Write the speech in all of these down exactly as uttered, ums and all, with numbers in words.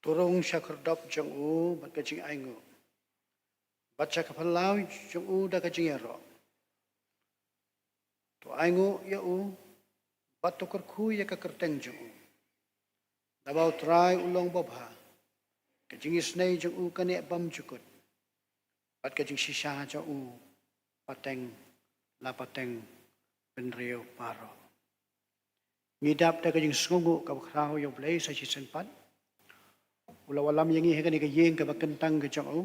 Kurung sha khyrdop jong u bad ka jingainguh, bad sha ka phyllaw jong u da ka jingïaroh. To ainguh ïa u, bad to kyrkhu ïa ka kyrteng jong u. Naba U Trai u long babha, ka jingisynei jong u ka neh bymjukut, bad ka jingshisha jong u pateng la pateng bynriew baroh. Ngi dap da ka jingsngewnguh kaba khraw ïa U Blei sa shisien pat. U la wallam ïa ngi ha kane ka ïing kaba kyntang ka jong u,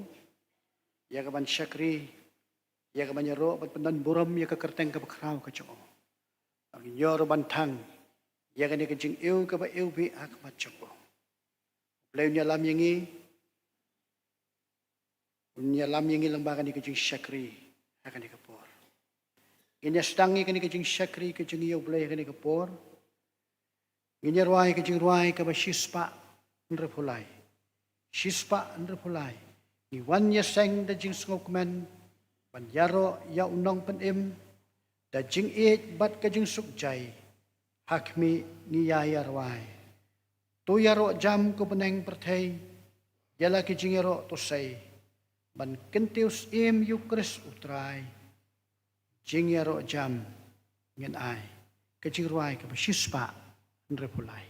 ïa kaban shakri, ïa kaban ïaroh bad pyndonburom ïa ka kyrteng kaba khraw ka jong u. Bad ngin ïoh ruh ban thang ïa kane ka jingïew kaba iwbih ha khmat jong u. U Blei un ïalam ïa ngi, un ïalam ïa ngi lyngba kane ka jingshakri ha kane ka por. Ngin ïa sdang ïa kane ka jingshakri ka jong ngi ïa U Blei ha kane ka por. Ngin ïa rwai ka jingrwai kaba shispah hynriewphew lai. Shispah hynriewphew lai. Ngi wan ïaseng da jingsngewkmen ban ïaroh ïa U Nongpynim, da jingïeit bad ka jingsuk jai. Ha khmih ngi ïa ïa rwai. To ïaroh jam ko bneng pyrthei, ïa la ki jingïaroh to sei, ban kyntiew syiem ïa U Khrist U Trai. Jingïaroh jam ngin ai, ka jingrwai kaba shispah hynriewphew lai.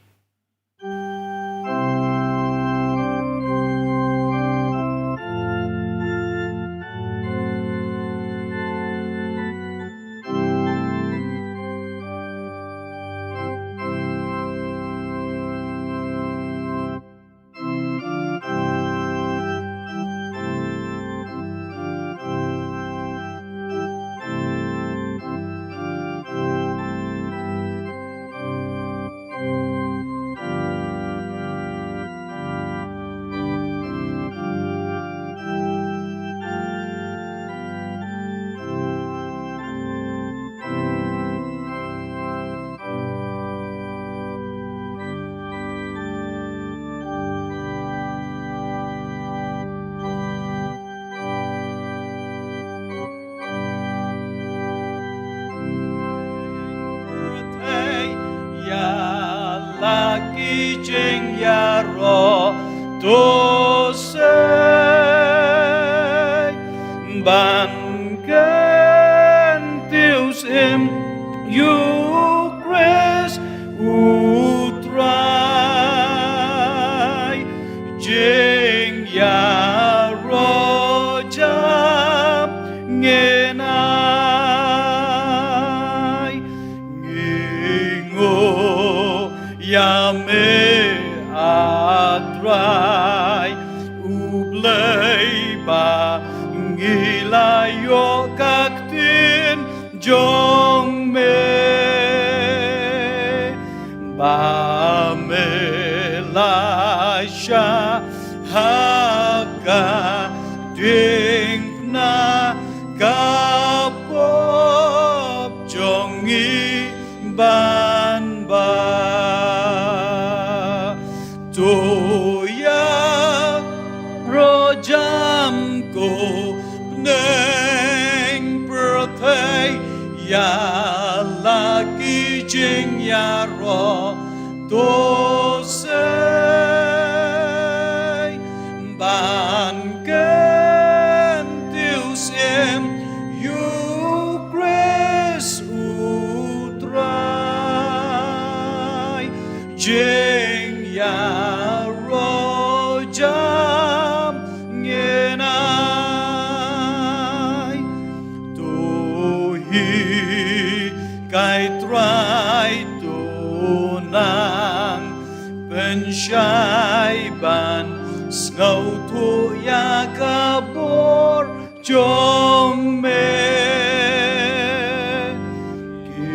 Pyrthei ïa la ki jingïaroh to sei, ban kyntiew syiem ïa U Khrist U Trai. Jingïaroh jam ngin ai, ngi nguh ïa me A Trai U Blei, ba ngi la ïoh ka ktien jong me, ba me la shah ha ka diengphna ka pop jong ngi ban bah. To ïaroh jam ko bneng pyrthei, ïa la ki jingïaroh to sei, ban kyntiew syiem ïa U Khrist U Trai. Jingïaroh jam ngin ai, to hi ko Trai, to nang pynshai ban sngewthuh ïa ka bor jong me. Ki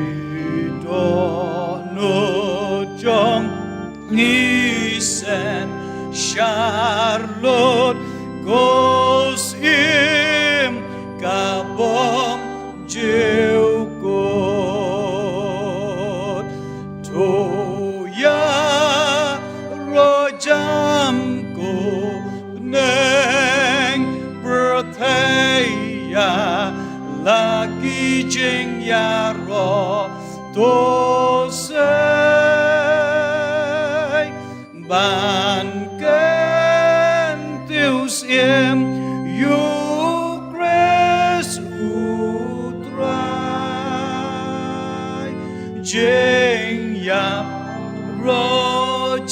dohnud jong ngi shen shar lut ko syiem ka bym jukut. To ïaroh jam ko bneng pyrthei, ïa la ki jingïaroh to sei, ban ke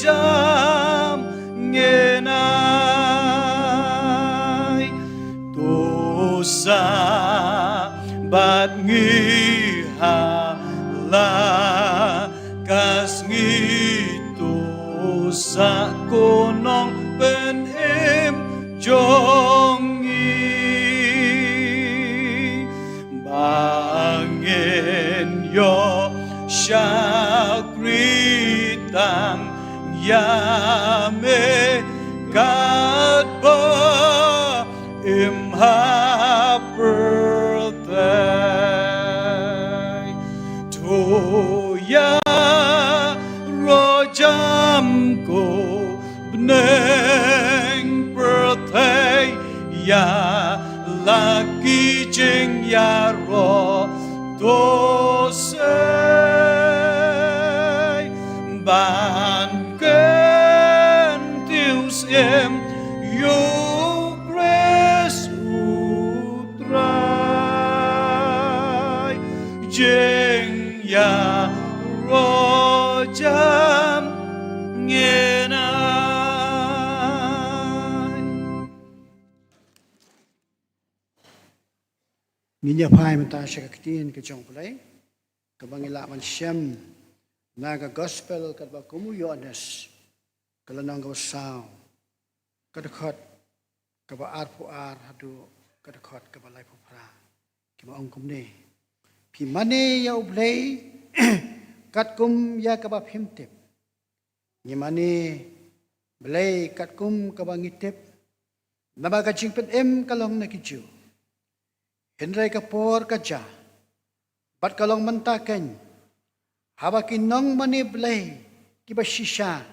jam ngen ai. To sa bad ngi ha la ka sngi, to sa ko Nongpynim jong ngi. Ba ngin ïoh shakri tang ïa me katba im ha pyrthei. To ïaroh jam ko bneng pyrthei ïa la ki jingïaroh, to sei ban kyntiew syiem ïa U Khrist U Trai. Jingïaroh jam ngen ai. Ngin ïa phai mynta sha ka ktien ka jong U Blei kaba ngi lah ban shem na ka gospel katba kum u Ïoannis, ka lynnong kaba saw, ka dkhot kaba arphew ar haduh ka dkhot kaba laiphew phra. Kiba ong kumne: Phi mane ïa U Blei katkum ïa kaba phim tip. Ngi mane Blei katkum kaba ngi tip, naba ka jingpynim ka long na ki Jiw. Hynrei ka por ka jia, bad ka long mynta keiñ, haba ki nongmane Blei kiba shisha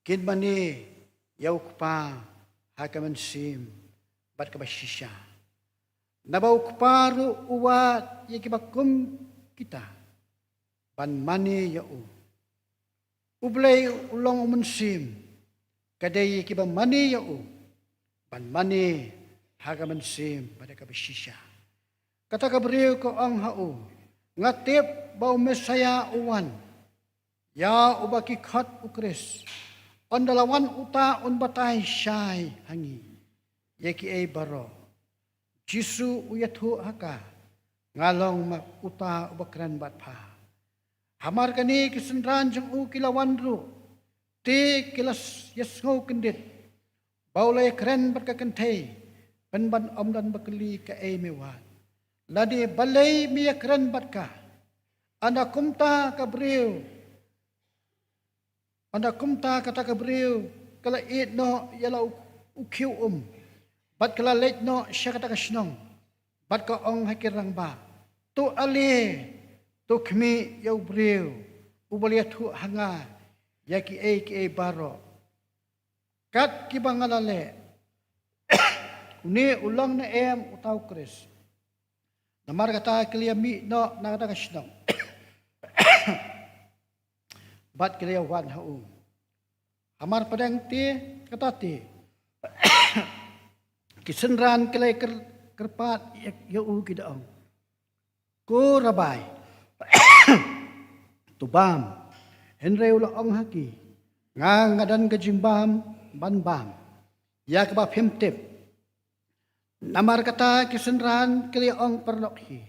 kin mane ïa U Kpa ha ka mynsiem bad kaba shisha. Naba U Kpa ruh u wad ïa kiba kum kita ban mane ïa u. U Blei u long u mynsiem, ka dei ïa kiba mane ïa u ban mane ha ka mynsiem bad ha kaba shisha. Kata ka briew ka ong ha u: Nga tip ba u Messaïah u wan, ïa uba ki khot U Khrist. Ynda la wan uta un batai shai ha ngi ïa kiei baroh. U Jisu u ïathuh ha ka: Nga long ma uta uba kren bad pha. Hamar kane ki synran jong u ki la wan ruh, te ki la s-, ïasngew kyndit ba u la ïakren bad ka kynthei pynban ym don ba kylli kaei me wad, lane balei me ïakren bad ka. Ynda kumta ka briew, ynda kumta kata ka briew ka la ïeit noh ïa la u, u khiew um, bad ka la leit noh sha kata ka shnong, bad ka ong ha ki rangbah: To ale, to khmih ïa u briew uba la ïathuh ha nga ïa kiei kiei baroh kat kiba nga la leh. Une u long ne em uta u Khrist? Namar kata ki la ïamih noh na kata ka shnong bad ki la ïawan ha u. Hamar pdeng te kata te, ki synran ki la ïakyrpad ïa, ïa u, ki da ong: Ko Rabbi, to bam. Hynrei u la ong ha ki: Nga, nga don ka jingbam ban bam ïa kaba phim tip. Namar kata ki synran ki la ong paralok hi: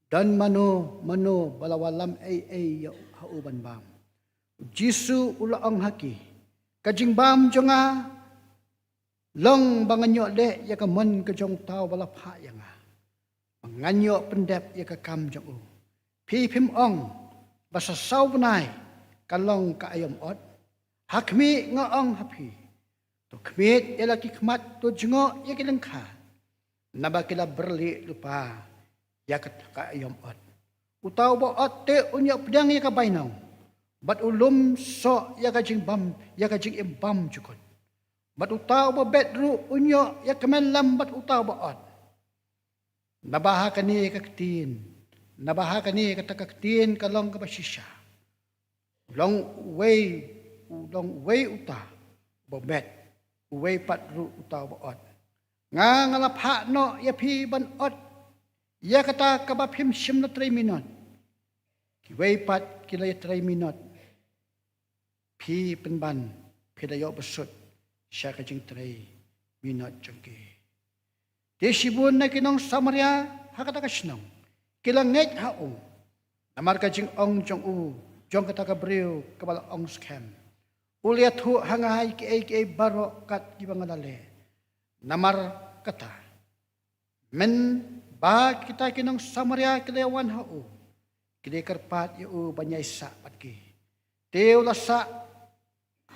Don mano mano ba la wallam ei ei ïa u, ha u ban bam? U Jisu u la ong ha ki: Ka jingbam jong nga long ba ngan ïoh leh ïa ka mon ka jong uta uba la phah ïa nga, ba ngan ïoh pyndep ïa ka kam jong u. Phi phim ong ba sa saw bnai ka long ka aïom ot? Ha khmih, nga ong ha phi, to khmied ïa la ki khmat, to jngoh ïa ki lyngkha, naba ki la byrlieh lypa ïa ka, ka aïom ot. Uta uba ot te un ïoh pdiang ïa ka bainong, bad u lum soh ïa ka jingbam, ïa ka jingim bymjukut. Bad uta uba bet ruh un ïoh ïa kmen lem bad uta uba ot. Naba ha kane ka ktien, naba ha kane kata ka ktien ka long kaba shisha. U long uwei, u long uwei uta uba bet, uwei pat ruh uta uba ot. Nga, nga la phah noh ïa phi ban ot ïa kata kaba phim shym la trei minot. Kiwei pat ki la ïatrei minot. phi pynban phi la ïoh bsut sha ka jingtrei minot jong ki. Te shibun na ki nong Samaria ha kata ka shnong ki la ngeit ha u namar ka jingong jong u, jong kata ka briew kaba la ong skhem, u la ïathuh ha nga ïa kiei kiei baroh kat kiba nga la leh. Namar kata mynba kita ki nong Samaria ki la wan ha u, ki la kyrpad ïa u ban ïai sah bad ki. Te u la sah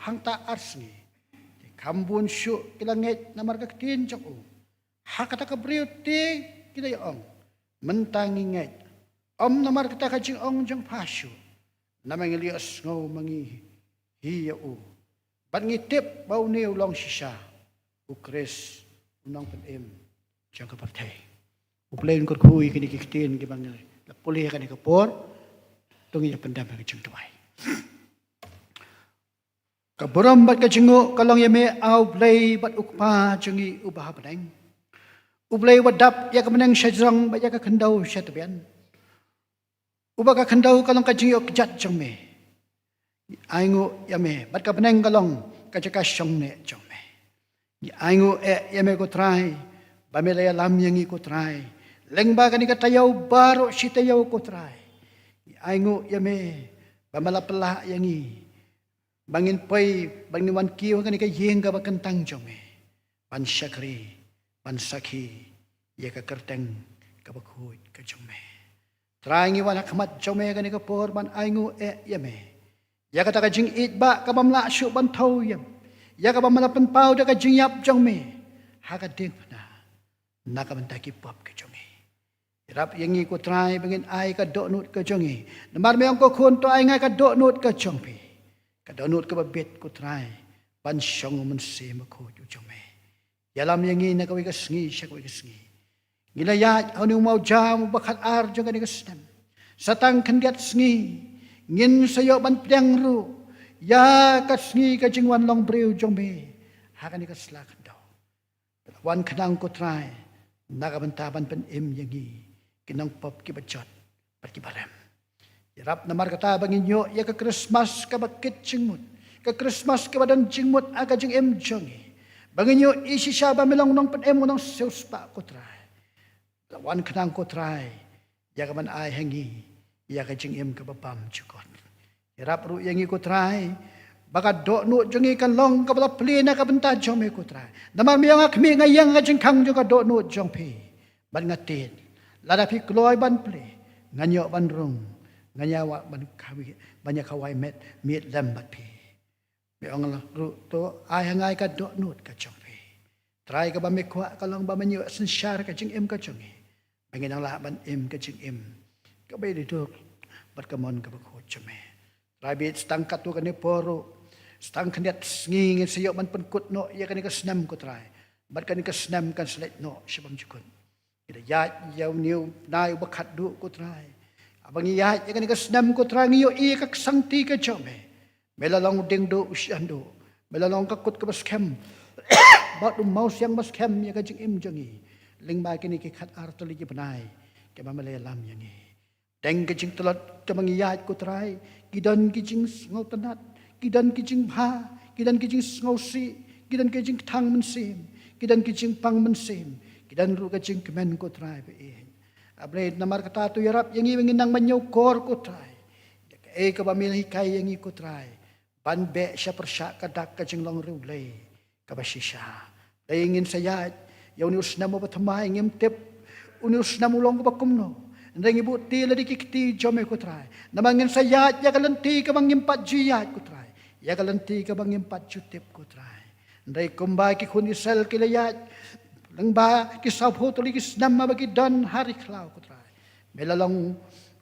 hangta ar sngi. Te kham bun shuh ki la ngeit namar ka ktien jong u. Ha kata ka briew te ki la ïa ong, mynta ngi ngeit, ym namar kata ka jingong jong pha shuh, namar ngi la ïohsngew ma ngi hi ïa u, bad ngi tip ba une u long shisha u Khrist, u nongpynim jong ka pyrthei. U Blei un kyrkhu ïa kine ki ktien kiba ngi la pule ha kane ka por. To ngin ïa pyndem ha ka jingduwai. Ka burom bad ka jingnguh ka long ïa me, A U Blei bad U Kpa jong ngi uba ha bneng, U Blei uba dap ïa ka bneng sha jrong bad ïa ka khyndew sha tbian, uba ka khyndew ka long ka jingïoh kjat jong me. Ngi ainguh ïa me bad ka bneng ka long ka jaka shong neh jong me. Ngi ainguh eh ïa me ko Trai ba me la ïalam ïa ngi ko Trai, lyngba kane ka taïew baroh shi taïew ko Trai. Ngi ainguh ïa me ba me la pynlah ïa ngi ba ngin poi, ba ngin wan kiew ha kane ka ïing kaba kyntang jong me, ban shakri, ban sakhi ïa ka kyrteng kaba khuid ka jong me. Trai, ngi wan ha khmat jong me ha kane ka por ban ainguh eh ïa me ïa kata ka jingïeit ba ka bym lah shuh ban thew ïa me, ïa kaba me la pynpaw da ka jingïap jong me ha ka diengphna na ka bynta ki pop ka jong ngi. Ïarap ïa ngi ko Trai ba ngin ai ka dohnud ka jong ngi. Namar me ong ko Khun, to ai nga ka dohnud ka jong phi, ka dohnud kaba bit ko Trai, ban shong u Mynsiem Bakhuid u jong me. Ïalam ïa ngi na kawei ka sngi sha kawei ka sngi. Ngi la ïaid ha une u mawjam uba khatar jong kane ka snem. Sa tang khyndiat sngi ngin sa ïoh ban pdiang ruh ïa ka sngi ka jingwan long briew jong me ha kane ka sla khyndew. Wan khnang ko Trai na ka bynta ban pynim ïa ngi ki nongpop kiba jot bad kiba rem. Ïarap namar kata ba ngin ïoh ïa ka Krismas kaba kit jingmut, ka Krismas kaba don jingmut ha ka jingim jong ngi, ba ngin ïoh i shisha ba me long u nongpynim, u nongsiewspah ko Trai. La wan khnang ko Trai ïa ka ban ai ha ngi ïa ka jingim kaba bymjukut. Ïarap ruh ïa ngi ko Trai ba ka dohnud jong ngi kan long kaba la plie na ka bynta jong me ko Trai. Namar me ong ha khmih, nga ïeng ha ka jingkhang jong ka dohnud jong phi bad nga tied, lada phi kloi ban plie, ngan ïoh ban rung, ngan ïa wad ban kawai, ban ïa kawai met miet lem bad phi. Me ong ruh, to ai ha nga ïa ka dohnud ka jong phi. Trai, kaba me kwah ka long ba men ïoh synshar ka jingim ka jong ngi, ba ngin nang lah ban im ka jingim kaba ïadei duk bad ka mon kaba khuid jong me. Trai, bad sa tang katto katne por ruh, sa tang khyndiat sngi ngin sa ïoh ban pynkut noh ïa kane ka snem ko Trai, bad kane ka snem kan sa leit noh sha bymjukut. Ngi la ïaid ïa une u bnai uba khatduh ko Trai. Haba ngi ïaid ïa kane ka snem ko Trai, ngi ïohi ïa ka ksangti ka jong me. Me la long u diengduh u shyianduh. Me la long ka kut kaba skhem bad u mawsiang ba skhem ïa ka jingim jong ngi lyngba kine ki khatar tylli ki bnai kiba me la ïalam ïa ngi. Dang ka jingtlot kaba ngi ïaid ko Trai, ki don ki jingsngewtynnat, ki don ki jingbha, ki don ki jingsngewsih, ki don ki jingkthang mynsiem, ki don ki jingpang mynsiem, ki don ruh ka jingkmen ko Trai ba ïeit. A Blei, namar kata to ïarap ïa ngi ba ngin nang ban ñiewkor ko Trai ïa kaei kaba me la hikai ïa ngi ko Trai, ban beh sha pyrshah ka dak ka jinglong riewlei kaba shisha. Dei ngin sa ïaid ïa une u snem uba thymmai, ngim tip une u snem u long kaba kumno. Hynrei ngi buh ti lade ki kti jong me ko Trai, namar ngin sa ïaid ïa ka lynti kaba ngim pat ju ïaid ko Trai, ïa ka lynti kaba ngim pat ju tip ko Trai. Hynrei kumba ki khun Israel ki la ïaid lyngba ki sawphew tylli ki snem haba ki don ha ri khlaw ko Trai, me la long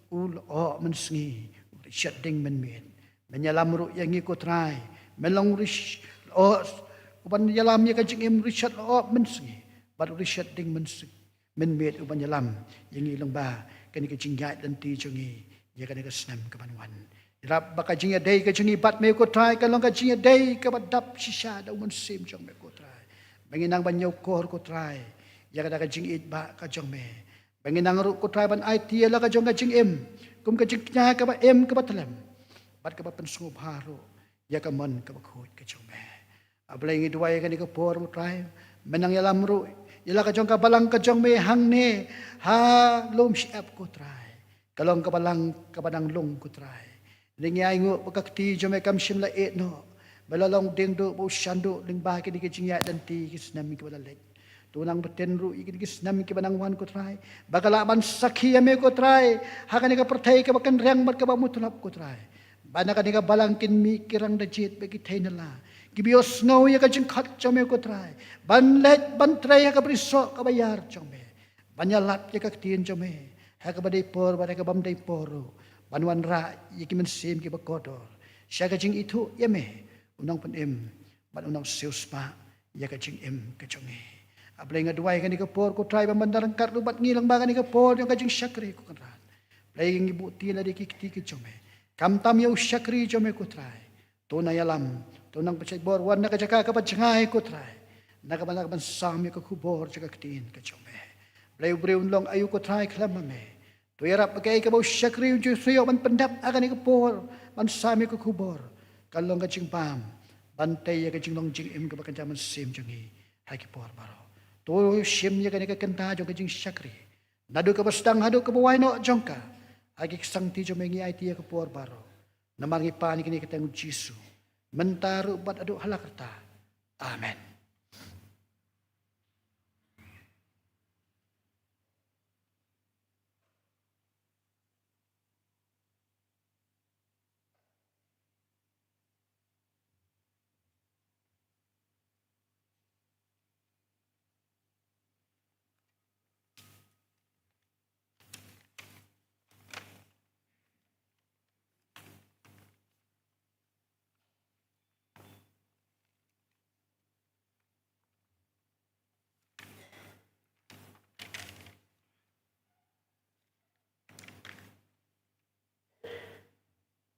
u lyoh mynsngi, u rishot ding mynmiet. Men ïalam ruh ïa ngi ko Trai, men long u rish-, lyoh, uban ïalam ïa ka jingim, rishot lyoh mynsngi bad u rishot ding mynsngi, mynmiet, uban ïalam ïa ngi lyngba kane ka jingïaid lynti jong ngi ïa kane ka snem kaban wan. Ïarap ba ka jingïadei ka jong ngi bad me ko Trai kan long ka jingïadei kaba dap shisha da u Mynsiem jong me ko Trai, ba ngin nang ban ñiewkor ko Trai ïa kata ka jingïeit ba ka jong me, ba ngin nang ruh ko Trai ban aiti ïa la ka jong ka jingim kum ka jingkñia kaba im, kaba tlem bad kaba pynsngewbha ruh ïa ka mon kaba khuid ka jong me. A Blei, ngi duwai ïa kane ka por, ko Trai, men nang ïalam ruh ïa la ka jong ka balang ka jong me hangne ha Lum Shyiap, ko Trai. Ka long ka balang kaba nang lung, ko Trai. Ngi ainguh ba ka kti jong me kam shym la ïeh noh, ba la long dieng duh bad u shan duh lyngba kine ki jingïaid lynti ki snem kiba la leit. To nang btin ruh ïa kine ki snem kiba nang wan, ko Trai, ba ka lah ban sakhi ïa me, ko Trai, ha kane ka pyrthei kaba kynriang bad kaba mutlop, ko Trai. Ba na kane ka balang kin mih ki rang da jied bad ki thei na la, kiba ïohsngew ïa ka jingkhot jong me, ko Trai, ban leit ban trei ha ka bynriew kaba ïar jong me, ban ïalap ïa ka ktien jong me ha kaba dei por bad ha kaba ym dei por ruh, ban wanrah ïa ki mynsiem kiba kordor sha ka jingithuh ïa me, u Nongpynim bad u Nongsiewspah ïa ka jingim ka jong ngi. A Blei, nga duwai kane ka por, ko Trai, ba men da ryngkat ruh bad ngi lyngba kane ka por jong ka jingshakri, ko Kynrad. Blei, ngi buh ti lade ki kti ki jong me, khamtam ïa u shakri jong me, ko Trai. To nang ïalam, to nang pynshait bor, wan na ka jaka kaba jngai, ko Trai, na kaba, na kaba sam ïa ka khubor jong ka ktien ka jong me. Blei, u briew un long aïu, ko Trai, khlem ma me? To ïarap ba kaei kaba u shakri un ju sngewthuh ban pyndep ha kane ka por, ban sam ïa ka khubor, kan long ka jingbam ban tei ïa ka jinglong jingim kaba kynja mynsiem jong ngi ha ki por baroh. To shim ïa kane ka kynta jong ka jingshakri, naduh kaba sdang haduh kaba wai noh jong ka, ha ki ksangti jong me ngi aiti ïa ka por baroh. Namar ngi pan ïa kane ha ka kyrteng u Jisu, mynta ruh bad haduh hala karta. Amen.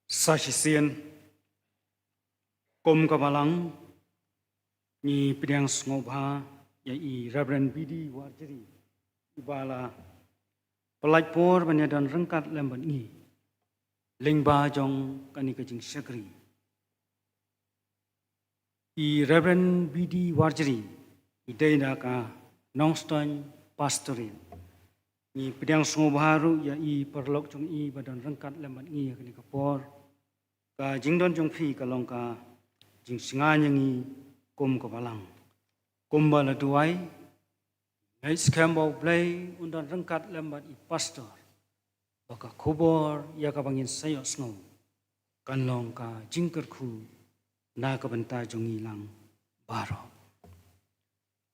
Sa shisien, kum ka balang, ngi pdiang sngewbha ïa i Reverend B D Warjri, iba la pynlait por ban ïadon ryngkat lem bad ngi lyngba jong kane ka jingshakri. I Reverend B D Warjri i dei na ka Nongstoiñ Pastorate. Ngi pdiang sngewbha ruh ïa i paralok jong i ba don ryngkat lem bad ngi ha kane ka por. Ka jingdon jong phi ka long ka jingsngew ïa ngi kum ka balang. Kumba la duwai, ngi ngeit skhem ba U Blei un don ryngkat lem bad i pastor, ba ka khubor ïa kaba ngin sa ïohsngew kan long ka jingkyrkhu na ka bynta jong ngi lang baroh.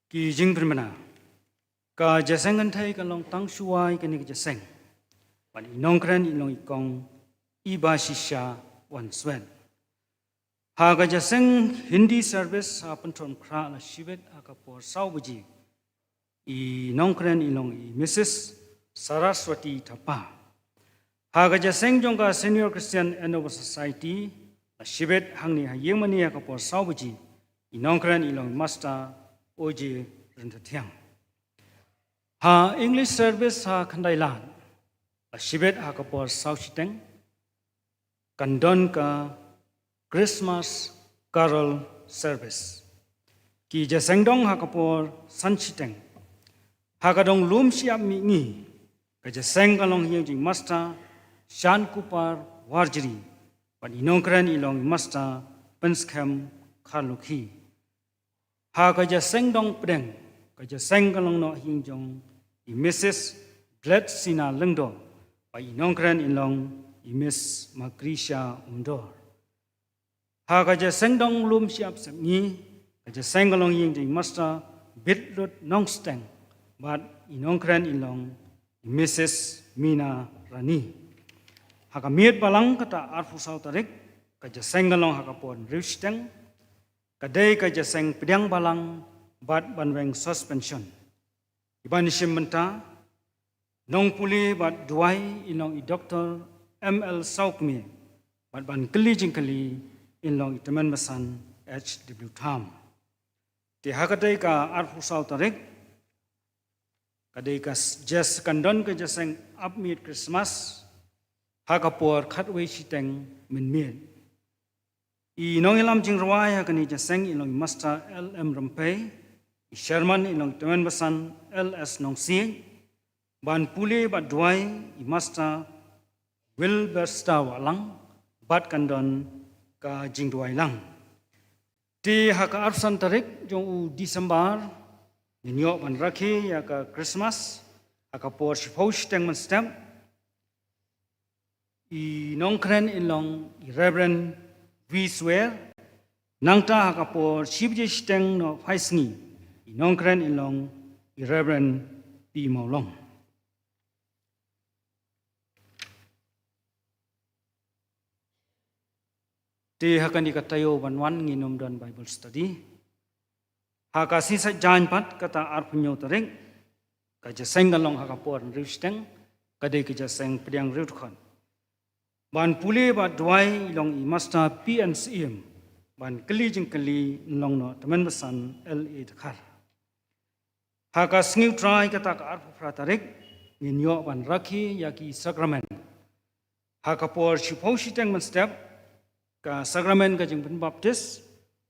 Ki jingpynbna. Ka jingïaseng kynthei ka long tang shuwa ïa kane ka jingïaseng. Bad i nongkren i long i kong Ibashisha Wanswet. Ha ka jingïaseng Hindi service ha Pynthorumkhrah la shibit ha ka por saw baje, i nongkren i long i Missus Saraswati Thapa. Ha ka jingïaseng jong ka Senior Christian Endeavour Society la shibit hangne ha ïingmane ha ka por saw baje, i nongkren i long i Master O J Ryntathiang. Ha English service ha Khyndai Lad la shibit ha ka por saw shiteng, kan don ka Christmas Carol Service. Ki jingïaseng dong ha ka por san shiteng. Ha ka dong Lum Shyiap Mihngi, ka jingïaseng ka long ha ïing jong i Master Shankupar Warjri, bad i nongkren i long i Master Pynskhem Kharlukhi. Ha ka jingïaseng dong pdeng, ka jingïaseng ka long noh ha ïing jong i Missus Gletsina Lyngdoh, bad i nongkren i long i Miss Magrisha Umdor. Ha ka jingïaseng dong Lum Shyiap Sepngi, ka jingïaseng ka long ha ïing jong i Master Bitlut Nongsteng, bad i nongkren i long i Missus Mina Rani. Ha ka miet balang kata arphew saw tarik, ka jingïaseng ka long ha ka por hynriew shiteng, ka dei ka jingïaseng pdiang balang bad ban weng suspension. Iban shim bynta, nongpule bad duwai i long i Doktor M L Sawkmie, bad ban kylli jingkylli i long i Tymmen Basan H W Tham. Te ha ka dei ka arphew saw tarik, ka dei ka s-, jingïas-, kan don ka jingïaseng ap miet Christmas ha ka por khatwei shiteng mynmiet. I nongïalam jingrwai ha kane ka jingïaseng i long i Master L M Rympei, i Chairman i long i Tymmen Basan L S Nongsiej, ban pule bad duwai i Master Wilbersta Wahlang, bad kan don ka jingduwai lang. Te ha ka arphew san tarik jong u December, ngin ïoh ban rakhe ïa ka Christmas ha ka por shiphew shiteng mynstep. I nongkren in long i Reverend V Swer, nangta ha ka por shi baje shiteng noh phai sngi, i nongkren in long i Reverend P Mawlong. Te ha kane ka taïew ban wan ngin ym don Bible study. Ha ka sngi Saitjaiñ pat kata arphew hynñiew tarik, ka jingïaseng ka long ha ka por hynriew shiteng, ka dei ka jingïaseng pdiang hynriew dkhot. Ban pule bad duwai i long i Master P N Syiem, ban kylli jingkylli in long noh Tymmen Basan L A Dkhar. Ha ka sngi U Trai kata ka arphew phra tarik, ngin ïoh ban rakhe ïa ki sakramen. Ha ka por shiphew shiteng mynstep, ka sakramen ka jingpynbaptis,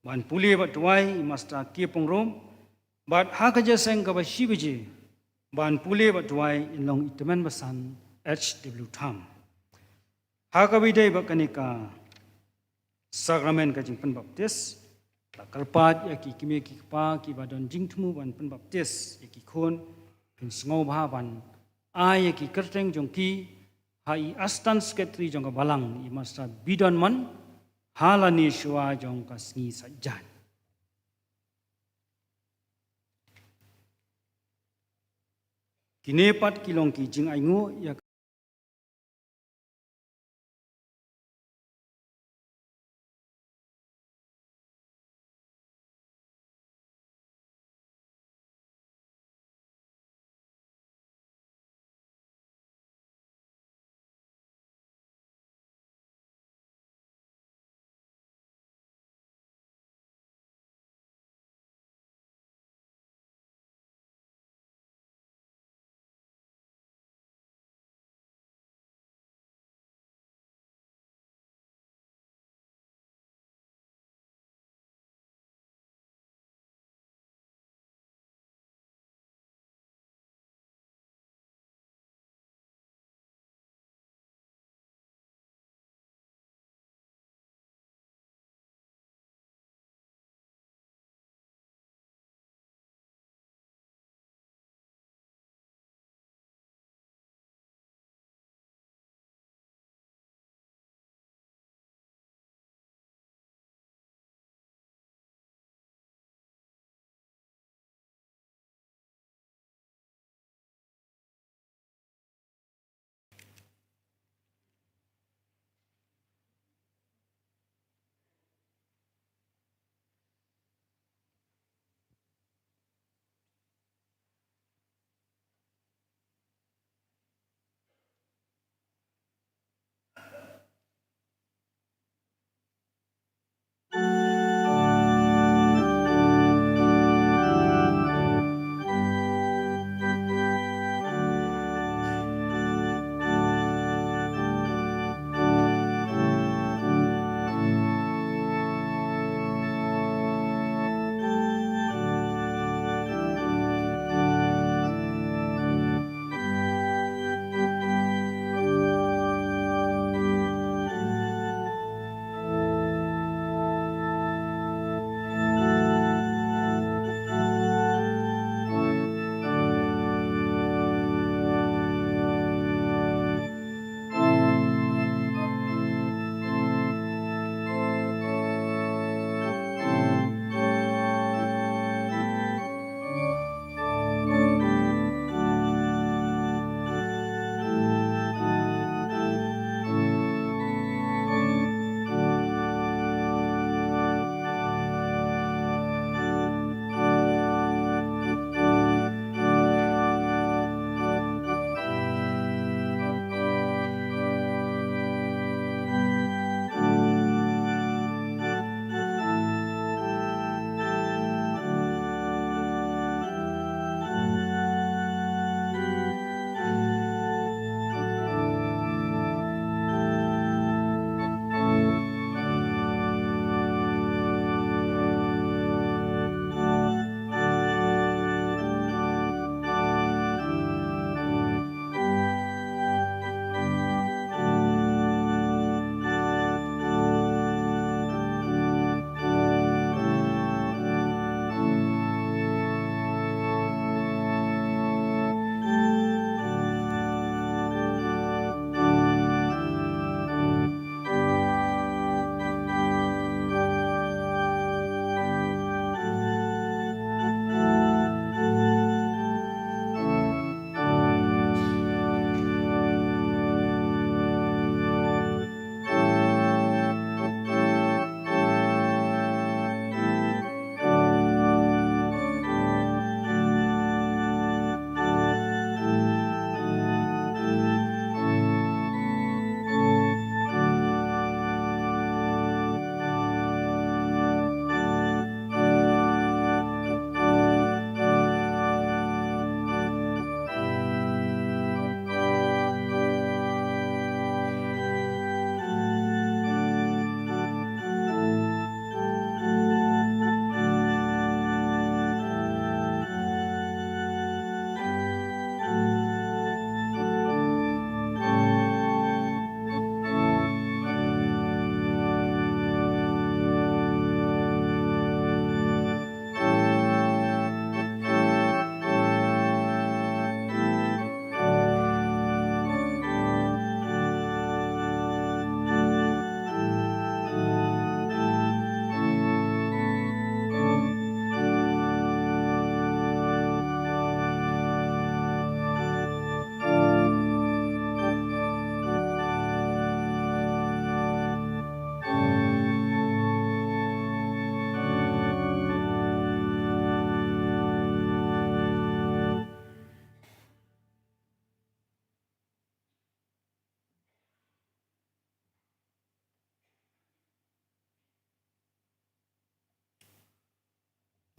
ban pule bad duwai i Master K Pyngrope, bad ha ka jingïaseng kaba shi baje, ban pule bad duwai in long i Tymmen Basan H W Tham. Ha kaba ïadei bad kane ka sakramen ka jingpynbaptis, la kyrpad ïa ki kmie ki kpa kiba don jingthmu ban pynbaptis ïa ki khun, phin sngewbha ban ai ïa ki kyrteng jong ki ha i Assistant Secretary jong ka Balang, i Master Bidon Mon, ha lane shuwa jong ka sngi Saitjaiñ. Kine pat ki long ki jingainguh ïa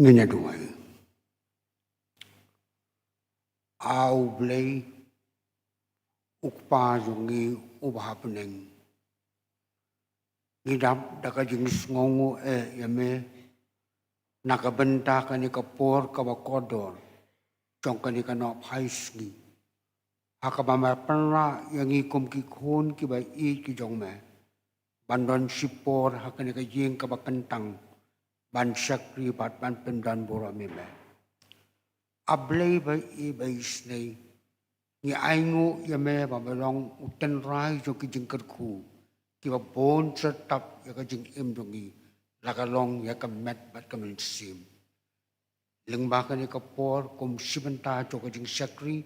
Ngin ïa duwai. A U Blei, U Kpa jong ngi uba ha bneng, ngi dap da ka jingsngewnguh eh ïa me na ka bynta kane ka por kaba kordor jong kane ka nohphai sngi, ha kaba me pynrah ïa ngi kum ki khun kiba ïeit ki jong me ban don shipor ha kane ka ïing kaba kyntang ban shakri bad ban pyndonburom ïa me. A Blei ba ïeit ba isynei, ngi ainguh ïa me ba me long u tynrai jong ki jingkyrkhu kiba bun syrtap ïa ka jingim jong ngi, la ka long ïa ka met bad ka mynsiem. Lyngba kane ka por kum shi bynta jong ka jingshakri,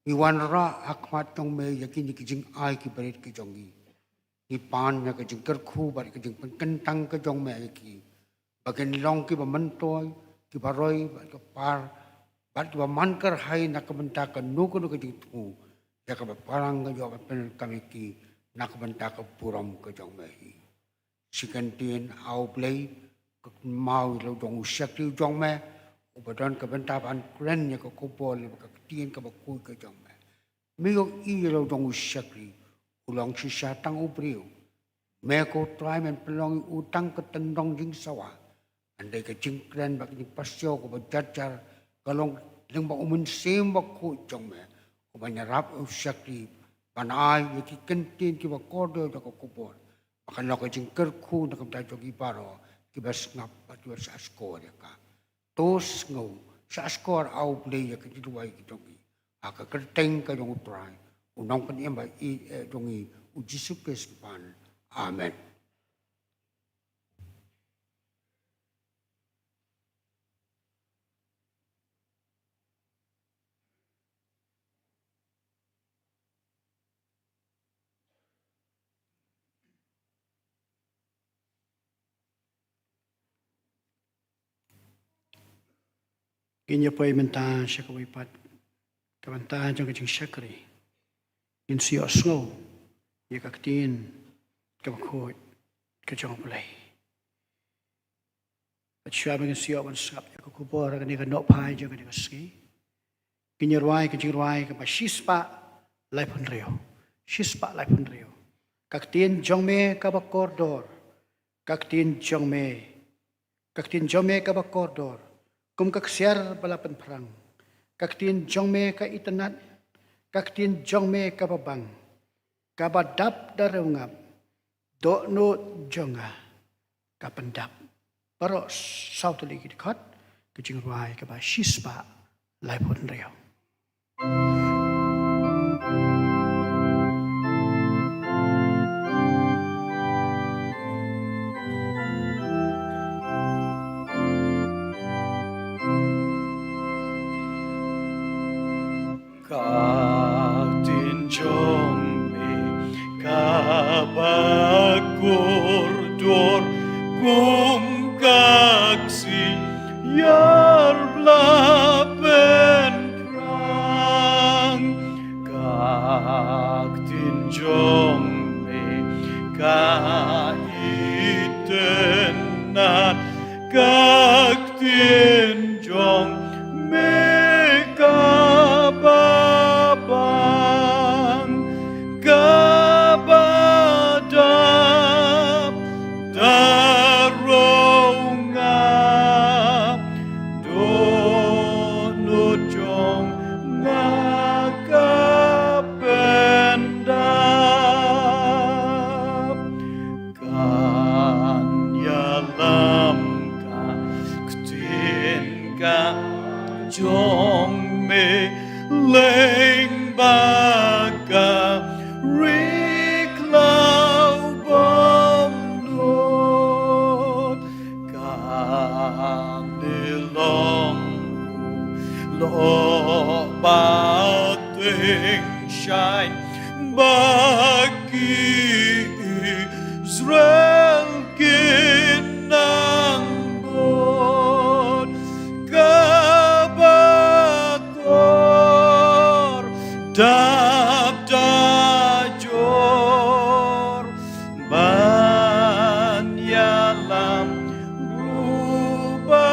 ngi wanrah ha khmat jong me ïa kine ki jingai ki barit ki jong ngi. Ngi pan ïa ka jingkyrkhu bad ka jingpynkyntang ka jong me ïa ki, ba kin long kiba myntoi, kiba roi bad kiba par bad kiba man kyrhai na ka bynta kano kano ka jingthmu ïa kaba parang ka jong me, pynkylla ïa ki na ka bynta ka burom ka jong me hi. Shi kyntien, A U Blei, ka kynmaw ïa la u jong u shakri u jong me uba don ka bynta ban kren ïa ka khubor lyngba ka ktien kaba khuid ka jong me. Me ïohi ïa la u jong u shakri, u long shisha tang u briew. Me ko Trai men pynlong ïa u tang ka tyndong jingsawa. Hynrei ka jingkren bad ka jingpasiaw kaba jar jar ka long lyngba u Mynsiem Bakhuid jong me, uban ïarap ïa u shakri ban ai ïa ki kyntien kiba kordor jong ka khubor, ba kan long ka jingkyrkhu na ka bynta jong ngi baroh kiba sngap bad kiba sngap shkor ïa ka. To sngew, sngap shkor A U Blei ïa ka jingduwai ka jong ngi, ha ka kyrteng ka jong u Trai, u Nongpynim ba ïeit eh jong ngi, u Jisu Khrist. Amen. Ngin ïa poi mynta sha kawei pat ka bynta jong ka jingshakri. Ngin sa ïohsngew ïa ka ktien kaba khuid ka jong U Blei. Bad shuwa ba ngin sa ïoh ban sngap ïa ka khubor kane ka nohphai jong kane ka sngi, ngin ïa rwai ka jingrwai kaba shispah laiphew hynriew. Shispah laiphew hynriew. Ka ktien jong me kaba kordor. Ka ktien jong me. Ka ktien jong me kaba kordor. Kum ka ksiar ba la pynphrang. Ka ktien jong me ka itynnad. Ka ktien jong me kaba bang. Kaba dap da riewngap. Dohnud jong nga ka pyndap. Baroh saw tylli ki dkhot, ka jingrwai kaba shispah laiphew hynriew. Ka ktien jong me kaba kordor, kum ka ksiar ba la pynphrang. Ka ktien jong me ka itynnad, ka ktien jong me kaba bang, kaba dap da riewngap, dohnud jong nga ka pyndap. Kan ïalam ka ktien ka jong me lyngba ka ri khlaw bymnud. Kan long u lyoh ba tyngshaiñ ba ki Israel kin nang bud, kaba kordor dap da jor ban ïalam ruh ba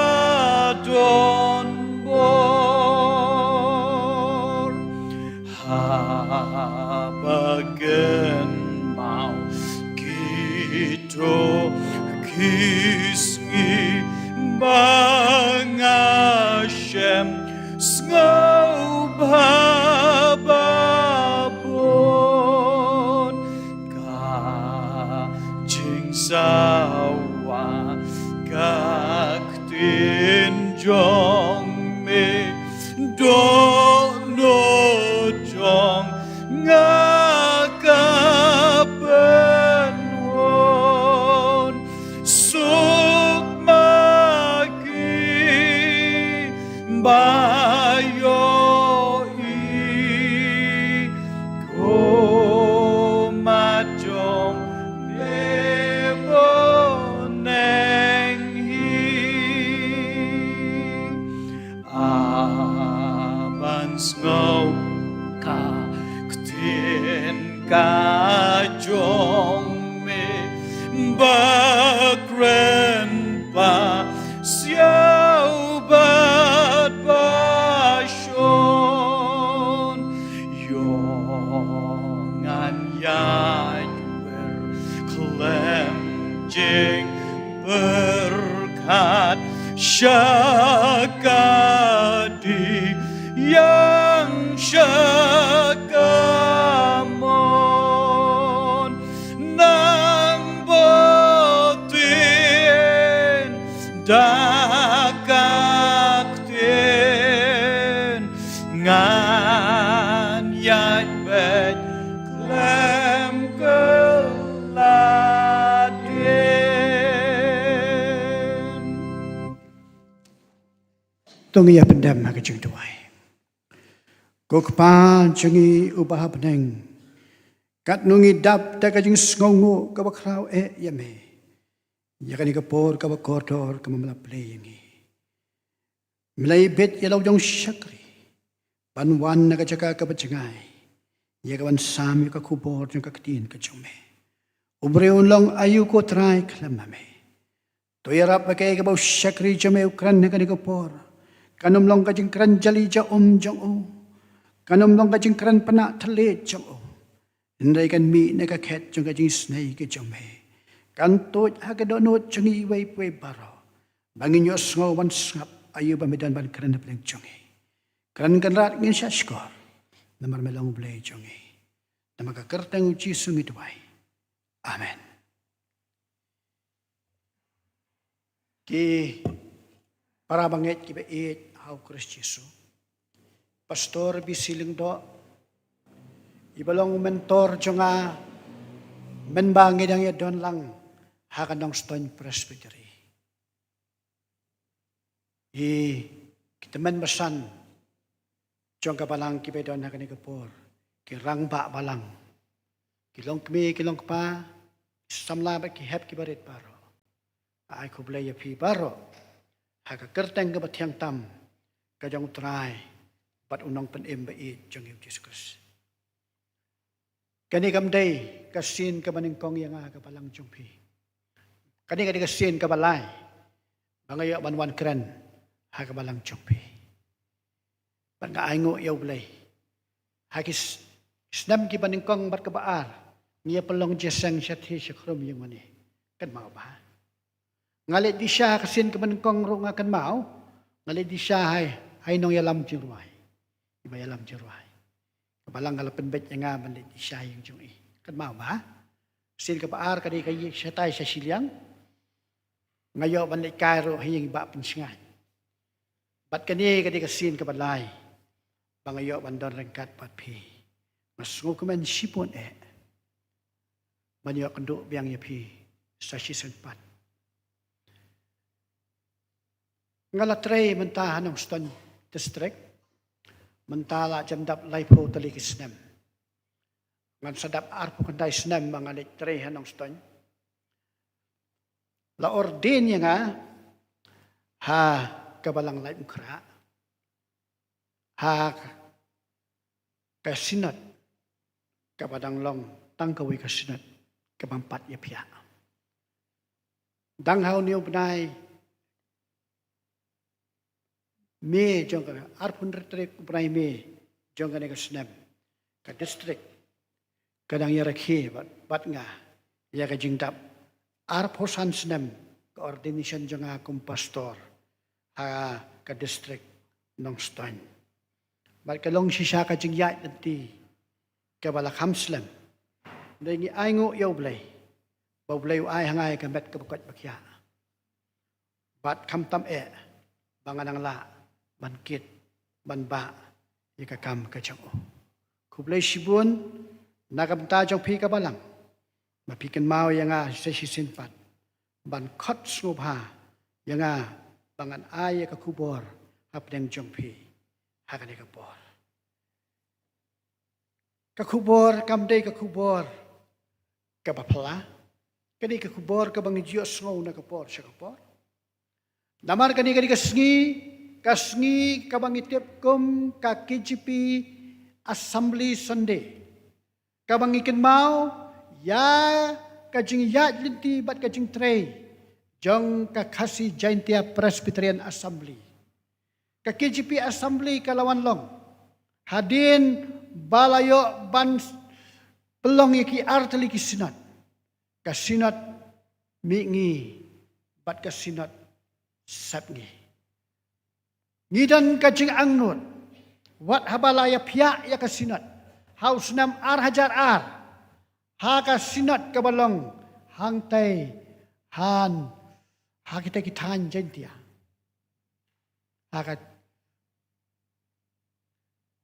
jong me, dohnud jong nga ka pynwan, suk ma ki ba ïohi, ko ma jong me bneng hi. A ban sngew ka ktien ka jong me, ba kren ba siaw bad ba shon, ïoh ngan ïaid wer khlem jingpyrkhat sha ka dieng, sha ka mon, nang btien da ka ktien, ngan ïaid beit khlem kylla dien. To ngin ïa pyndem ha ka jingduwai. Ko Kpa jong ngi uba ha bneng, katno ngi dap da ka jingsngewnguh kaba khraw eh ïa me ïa kane ka por kaba kordor kaba me la plie ïa ngi. Me la ibit ïa la u jong shakri ban wan na ka jaka kaba jngai ïa ka ban sam ïa ka khubor jong ka ktien ka jong me. U briew un long aïu ko Trai khlem ma me? To ïarap ba kaei kaba u shakri jong me u kren ha kane ka por kan ym long ka jingkren jali ja um jong u, kan ym long ka jingkren pynah thylliej jong u, hynrei kan mih na ka khet jong ka jingisynei ka jong me. Kan tuid ha ka dohnud jong ngi iwei pa iwei baroh ba ngin ïohsngew ban sngap aïu ba me don ban kren hapdeng jong ngi. Kren Kynrad, ngin shah shkor namar me long U Blei jong ngi. Namar ka kyrteng U Jisu ngi duwai. Amen. Ki para bangeit kiba ïeit ha U Khrist Jisu, Pastor B C Lyngdoh, iba long u mentor jong nga mynba ngi dang ïa don lang ha ka Nongstoiñ Presbytery. Ki tymmen basan jong ka balang kiba don ha kane ka por, ki rangbah balang, ki longkmie ki longkpa, ki samla bad ki hep kiba rit baroh, ai khublei ïa phi baroh ha ka kyrteng kaba thiang tam ka jong U Trai bad U Nongpynim ba ïeit jong ngi U Jisu Khrist. Kane kam dei ka sien kaba nyngkong ïa nga ha ka balang jong phi. Kane ka dei ka sien kaba lai ba nga ïoh ban wan kren ha ka balang jong phi. Bad nga ainguh ïa U Blei, ha ki s-, snem kiba nyngkong bad kaba ar ngi ïa pynlong jingïaseng shathie shakhrum ïa u mane. Kan mawbha? Nga leit dih sha ka sien kaba nyngkong ruh nga kynmaw, nga leit dih sha ha i, ha i nongïalam jingrwai, iba ïalam jingrwai. Ka balang ka la pynbeit ïa nga ban leit dih sha ïing jong i. Kan mawbha? Sien kaba ar ka dei ka ïing shatai sha shiliang. Nga ïoh ban leit kai ruh ha ïing i Bah Pynsngain. Bad kane ka dei ka sien kaba lai ba nga ïoh ban don ryngkat bad phi. Nga sngewkmen shibun eh ban ïoh kynduh biang ïa phi sa shisien pat. Nga la trei mynta ha Nongstoiñ District mynta la jan dap laiphew tylli ki snem. Ngan sa dap arphew khyndai snem ba nga leit trei ha Nongstoiñ. La ordain ïa nga ha ka balang Laitumkhrah ha ka synod kaba dang long tang kawei ka synod kaba ym pat ïaphiah. Dang ha une u bnai May jong ka, arphew hynriew tarik u bnai May jong kane ka snem, ka district ka dang ïarakhe bad, bad nga ïa ka jingdap arphew san snem ka ordination jong nga kum pastor ha ka district Nongstoiñ. Bad ka long shisha ka jingïaid lynti kaba la kham slem. Hynrei ngi ainguh ïa U Blei ba U Blei u ai ha nga ïa ka met kaba koit ba khiah. Bad khamtam eh, ba ngan nang lah ban kit ban bah ïa ka kam ka jong u. Khublei shibun na ka bynta jong phi ka balang ba phi kynmaw ïa nga sa shisien pat ban khot sngewbha ïa nga ba ngan ai ïa ka khubor hapdeng jong phi ha kane ka por. Ka khubor kam dei ka khubor kaba phylla, ka dei ka khubor kaba ngi ju ïohsngew na ka por sha ka por. Namar kane ka dei ka sngi, ka sngi kaba ngi tip kum ka K J P Assembly Sunday, kaba ngi kynmaw ïa ka jingïaid lynti bad ka jingtrei jong ka Khasi Jaintia Presbyterian Assembly. Ka K J P Assembly ka la wan long hadien ba la ïoh ban pynlong ïa ki artylli ki synod, ka Synod Mihngi bad ka Synod Sepngi. Ngi don ka jingangnud wat haba la ïa phiah ïa ka synod ha u snem ar hajar ar, ha ka synod kaba long hangtai, han ha kita ki thaiñ Jaintia, ha ka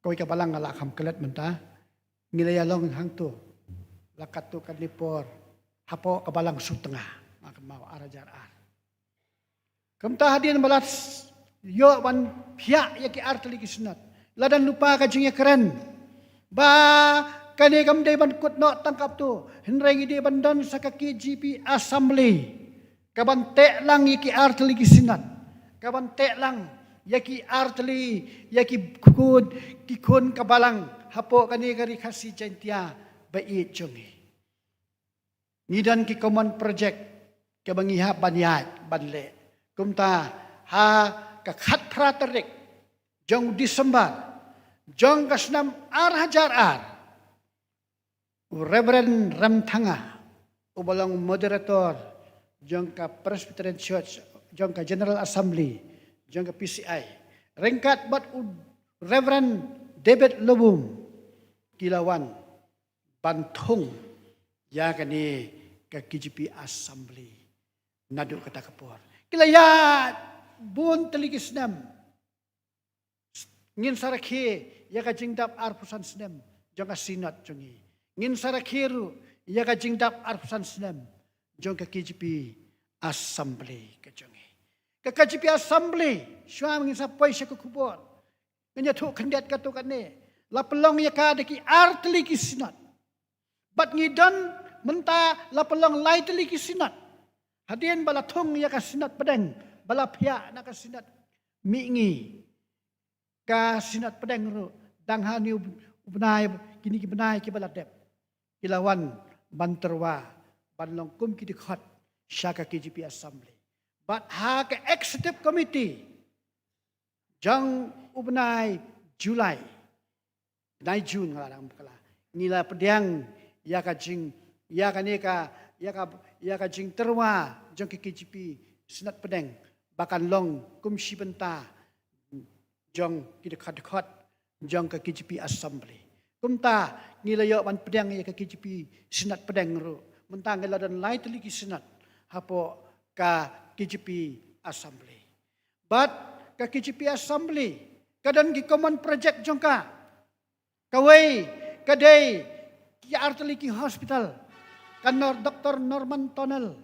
kawei ka balang nga la kham klet mynta, ngi la ïa long hangto la katto katne por hapoh ka balang Sutnga, nga kynmaw ar hajar ar. Kumta hadien ba la ïoh ban phiah ïa ki artylli ki synod, la don lypa ka jingïakren ba kane kam dei ban kut noh tang katto, hynrei ngi dei ban don sa ka K J P Assembly kaban teh lang ïa ki artylli ki synod, kaban teh lang ïa ki artylli, ïa ki khun, ki khun ka balang hapoh kane ka Ri Khasi Jaintia ba ïeit jong ngi. Ngi don ki common project kaba ngi hap ban ïaid ban leh. Kumta ha ka khatphra tarik jong December jong ka snem ar hajar ar, u Reverend Remthanga, uba long moderator jong ka Presbyterian Church, jong ka General Assembly jong ka P C I, ryngkat bad u Reverend David Lobum, ki la wan ban thung ïa kane ka K J P Assembly. Naduh kata ka por ki la ïaid bun tylli ki snem. Ngin sa rakhe ïa ka jingdap arphew san snem jong ka Synod jong ngi. Ngin sa rakhe ruh ïa ka jingdap arphew san snem jong ka K J P Assembly ka jong ngi. Ka K J P Assembly, shuwa ngin sa poi sha ka khubor, ngan ïathuh khyndiat katto katne, la pynlong ïa ka da ki artylli ki synod. Bad ngi don mynta la pynlong laitylli ki synod. Hadien ba la thung ïa ka Synod Pdeng, ba la phiah na ka Synod Mihngi, ka Synod Pdeng ruh dang ha une u bnai, kine ki bnai kiba la dep, ki la wan ban tyrwa ban long kum ki dkhot sha ka K J P Assembly. Bad ha ka Executive Committee jong u bnai July, bnai June nga la dang bakla, ngi la pdiang ïa ka jing, ïa kane ka, ïa ka, ïa ka jingtyrwa jong ka K J P Synod Pdeng ba kan long kum shi bynta jong ki dkhot dkhot jong ka K J P Assembly. Kumta ngi la ïoh ban pdiang ïa ka K J P Synod Pdeng ruh. Mynta ngi la don laitylli ki synod hapoh ka K J P Assembly. Bad ka K J P Assembly ka don ki common project jong ka. Kawei ka dei ki artylli ki hospital, ka Nor-, Doctor Norman Tunnel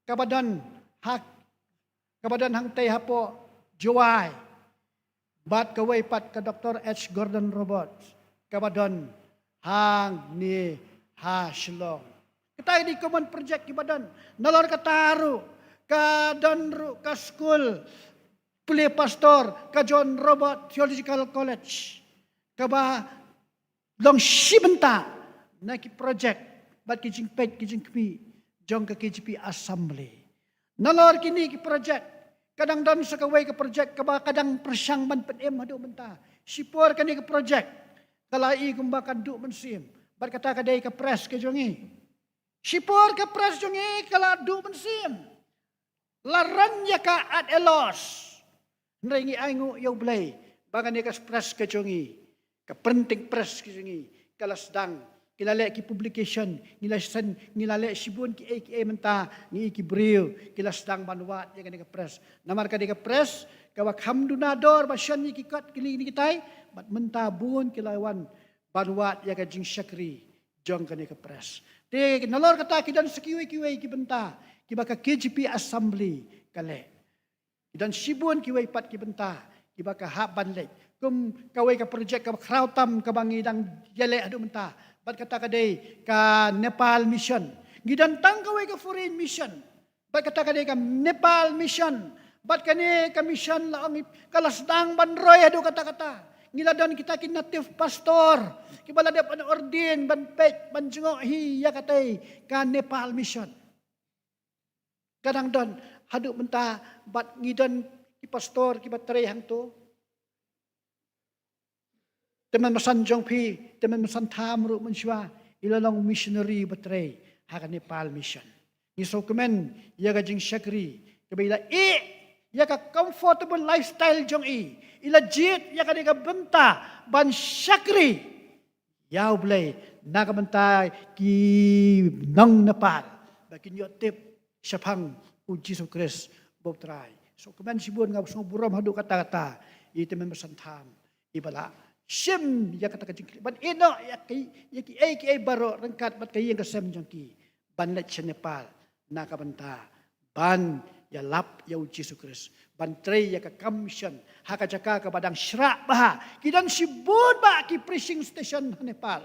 kaba don ha, kaba don hangtei hapoh Jowai. Bad kawei pat ka Doctor H Gordon Roberts kaba don hangne ha Shillong. Kita ki dei common project kiba don. Nalor kata ruh ka don ruh ka skul pule pastor ka John Roberts Theological College, kaba long shi bynta na ki project bad ki jingpeit ki jingkhmih jong ka K J P Assembly. Nalor kine ki project, ka dang don sa kawei ka project kaba ka dang pyrshang ban pynim haduh mynta. Shipor kane ka project ka la i kumba kan duh mynsiem, bad kata ka dei ka press ka jong ngi. Shipor ka press jong ngi ka la duh mynsiem, la run ïa ka at a loss. Hynrei ngi ainguh ïa U Blei ba kane ka press ka jong ngi, ka printing press ka jong ngi, ka la sdang Ki la leh ki publication, ngi la send, ngi la leh shibun ki ei ki ei mynta, ngi ki briew, ki la sdang ban wad ïa kane ka press. Namar kane ka press, kaba kham duna dor ba shon ïa ki kot ki lieng ki tai, bad mynta bun ki la wan ban wad ïa ka jingshakri jong kane ka press. Te nalor kata ki don sa kiwei kiwei ki bynta, kiba ka K J P Assembly ka leh. Ki don shibun kiwei pat ki bynta, kiba ka hap ban leh. Kum kawei ka project kaba khraw tam kaba ngi dang ïaleh haduh mynta. Bad kata ka dei ka Nepal Mission. Ngi don tang kawei ka foreign mission. Bad kata ka dei ka Nepal Mission. Bad kane ka mission la ong ka la sdang ban roi haduh katta katta. Ngi la don kita ki native pastor. Kiba la dep ban ordain, ban peit, ban jngoh hi ïa katei ka Nepal Mission. Ka dang don haduh mynta bad ngi don ki pastor kiba trei hangto. Tymmen basan jong phi, tymmen basan tham ruh mynshuwa, i la long missionary ba trei ha ka Nepal Mission. Ngi sngewkmen ïa ka jingshakri kaba i la ïeh ïa ka comfortable lifestyle jong i. I la jied ïa kane ka bynta ban shakri ïa U Blei na ka bynta ki nong Nepal ba kin ïoh tip shaphang U Jisu Khrist ba U Trai. Sngewkmen shibun, nga sngewburom haduh katta katta, i tymmen basan tham, iba la shim ïa kata ka jingkylli ban ïehnoh ïa ki, ïa ki ei ki ei baroh ryngkat bad ka ïing ka sem jong ki ban leit sha Nepal na ka bynta ban ïalap ïa U Jisu Khrist, ban trei ïa ka kam mission ha ka jaka kaba dang shrah bha. Ki don shibun bah ki preaching station ha Nepal.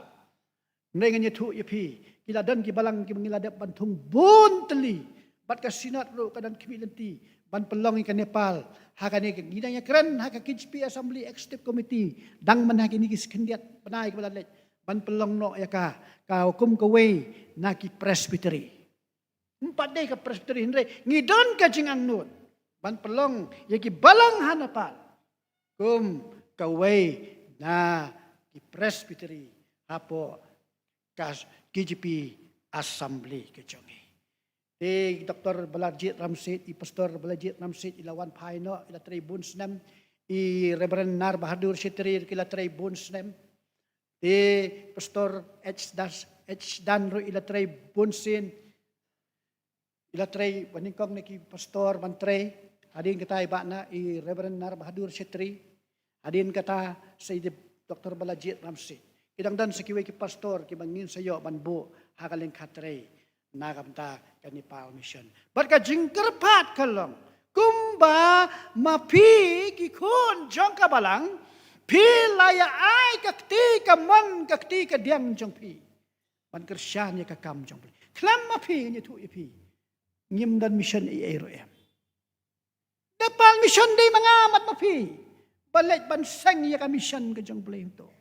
Hynrei ngan ïathuh ïa phi, ki la don ki balang kiba ngi la dep ban thung bun tylli bad ka Synod ruh ka don khmih lynti ban pynlong ïa ka Nepal. Ha kane ka ngi dang ïakren ha ka K J P Assembly Executive Committee, dang man ha kine ki khyndiat bnai kiba la leit, ban pynlong noh ïa ka, ka kum kawei na ki presbytery. Ym pat dei ka presbytery, hynrei ngi don ka jingangnud ban pynlong ïa ki balang ha Nepal kum kawei na ki presbytery hapoh ka K J P Assembly ka jong ngi. Te Doktor Balajied Ramsit, i Pastor Balajied Ramsit, i la wan phai noh, i la trei bun snem, i Reverend Nar Bahadur Shetri ki la trei bun snem. Te Pastor H Das, H Dan ruh i la trei bun sien. I la trei ba nyngkong na ki pastor ban trei. Hadien kata i bah na i Reverend Nar Bahadur Shetri. Hadien kata sa i Doktor Balajied Ramsit. Ki dang don sa kiwei ki pastor kiba ngin sa ïoh ban buh ha ka lyngkha trei na ka bynta ka Nepal Mission. Bad ka jingkyrpad ka long, kumba ma phi ki khun jong ka balang, phi la ïa ai ka kti kamon ka kti kadiang jong phi ban kyrshan ïa ka kam jong U Blei. Khlem ma phi, ngan ïathuh ïa phi, ngim don mission ei ei ruh em. Nepal Mission dei ma nga bad ma phi ban leit ban seng ïa ka mission ka jong U Blei hangto.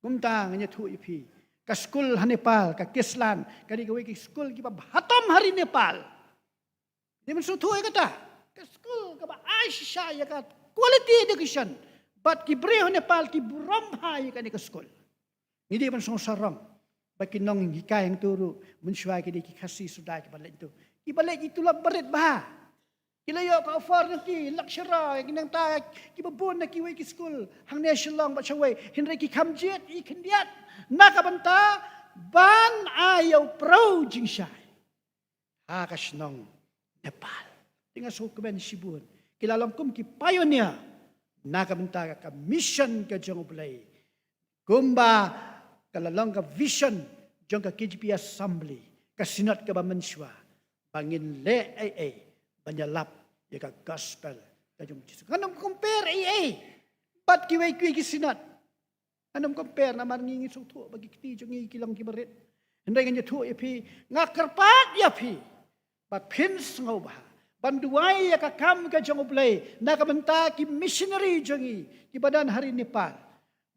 Kumta ngan ïathuh ïa phi, ka skul ha Nepal, ka Kislan, ka dei kawei ka skul kiba bha tam ha ri Nepal. Dei ban sngewthuh ïa kata. Ka skul kaba ai shisha ïa ka quality education. Bad ki briew ha Nepal ki burom bha ïa kane ka skul. Ngi dei ban sngewsarong ba ki nonghikai hangto ruh mynshuwa ki dei ki Khasi suda kiba leit hangto. Kiba leit ki tulop barit bha. Ki la ïoh ka offer na ki lecturer, ki nangta kiba bun na kiwei ki skul hangne Shillong bad shawei. Hynrei ki kham jied, ki khyndiat na ka bynta ban ai ïa u pyrshah jingshai ha ka shnong Nepal. Te nga sngewkmen shibun. Ki la long kum ki pioneer na ka bynta ka mission ka jong U Blei. Kumba ka la long ka vision jong ka K J P Assembly, ka Synod kaba mynshuwa, ba ngin leh ei ei ban ïalap ïa ka gospel ka jong U Jisu. Ngan ym compare ei ei bad kiwei kiwei ki Synod. Ngan ym compare namar ngi ngi sngewthuh ba ki kti jong ngi ki long kiba rit. Hynrei ngan ïathuh ïa phi, nga kyrpad ïa phi ba phin sngewbha ban duwai ïa ka kam ka jong U Blei na ka bynta ki missionary jong ngi kiba don ha ri Nepal.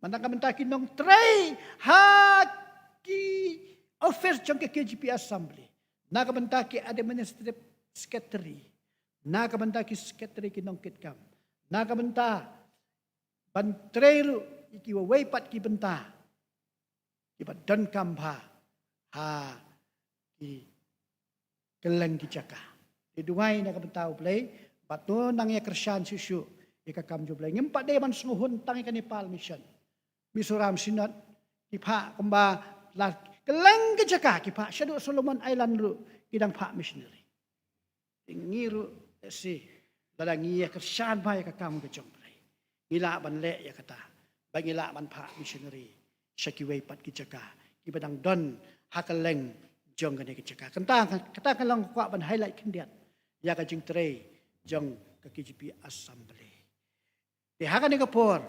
Bad na ka bynta ki nongtrei ha ki office jong ka K J P Assembly. Na ka bynta ki administrative secretary. Na ka bynta ki secretary, ki nongkitkam. Na ka bynta ban trei ruh ïa kiwei pat ki bynta kiba donkam bha ha ki kylleng ki jaka. Te duwai na ka bynta U Blei bad to nang ïa kyrshan shuh shuh ïa ka kam jong U Blei. Ngim pat dei ban sngewhun tang ïa ka Nepal Mission. Mizoram Synod ki phah kumba la kylleng ki jaka ki phah shaduh Solomon Island ruh ki dang phah missionary. Te ngi ruh, eh, shi, lada ngi ïa kyrshan bha ïa ka kam ka jong U Blei, ngi lah ban leh ïa kata, ba ngi lah ban phah missionary sha kiwei pat ki jaka kiba dang don ha kylleng jong kane ka jaka. Kata, kata ka long kwah ban highlight khyndiat ïa ka jingtrei jong ka K J P Assembly. Te ha kane ka por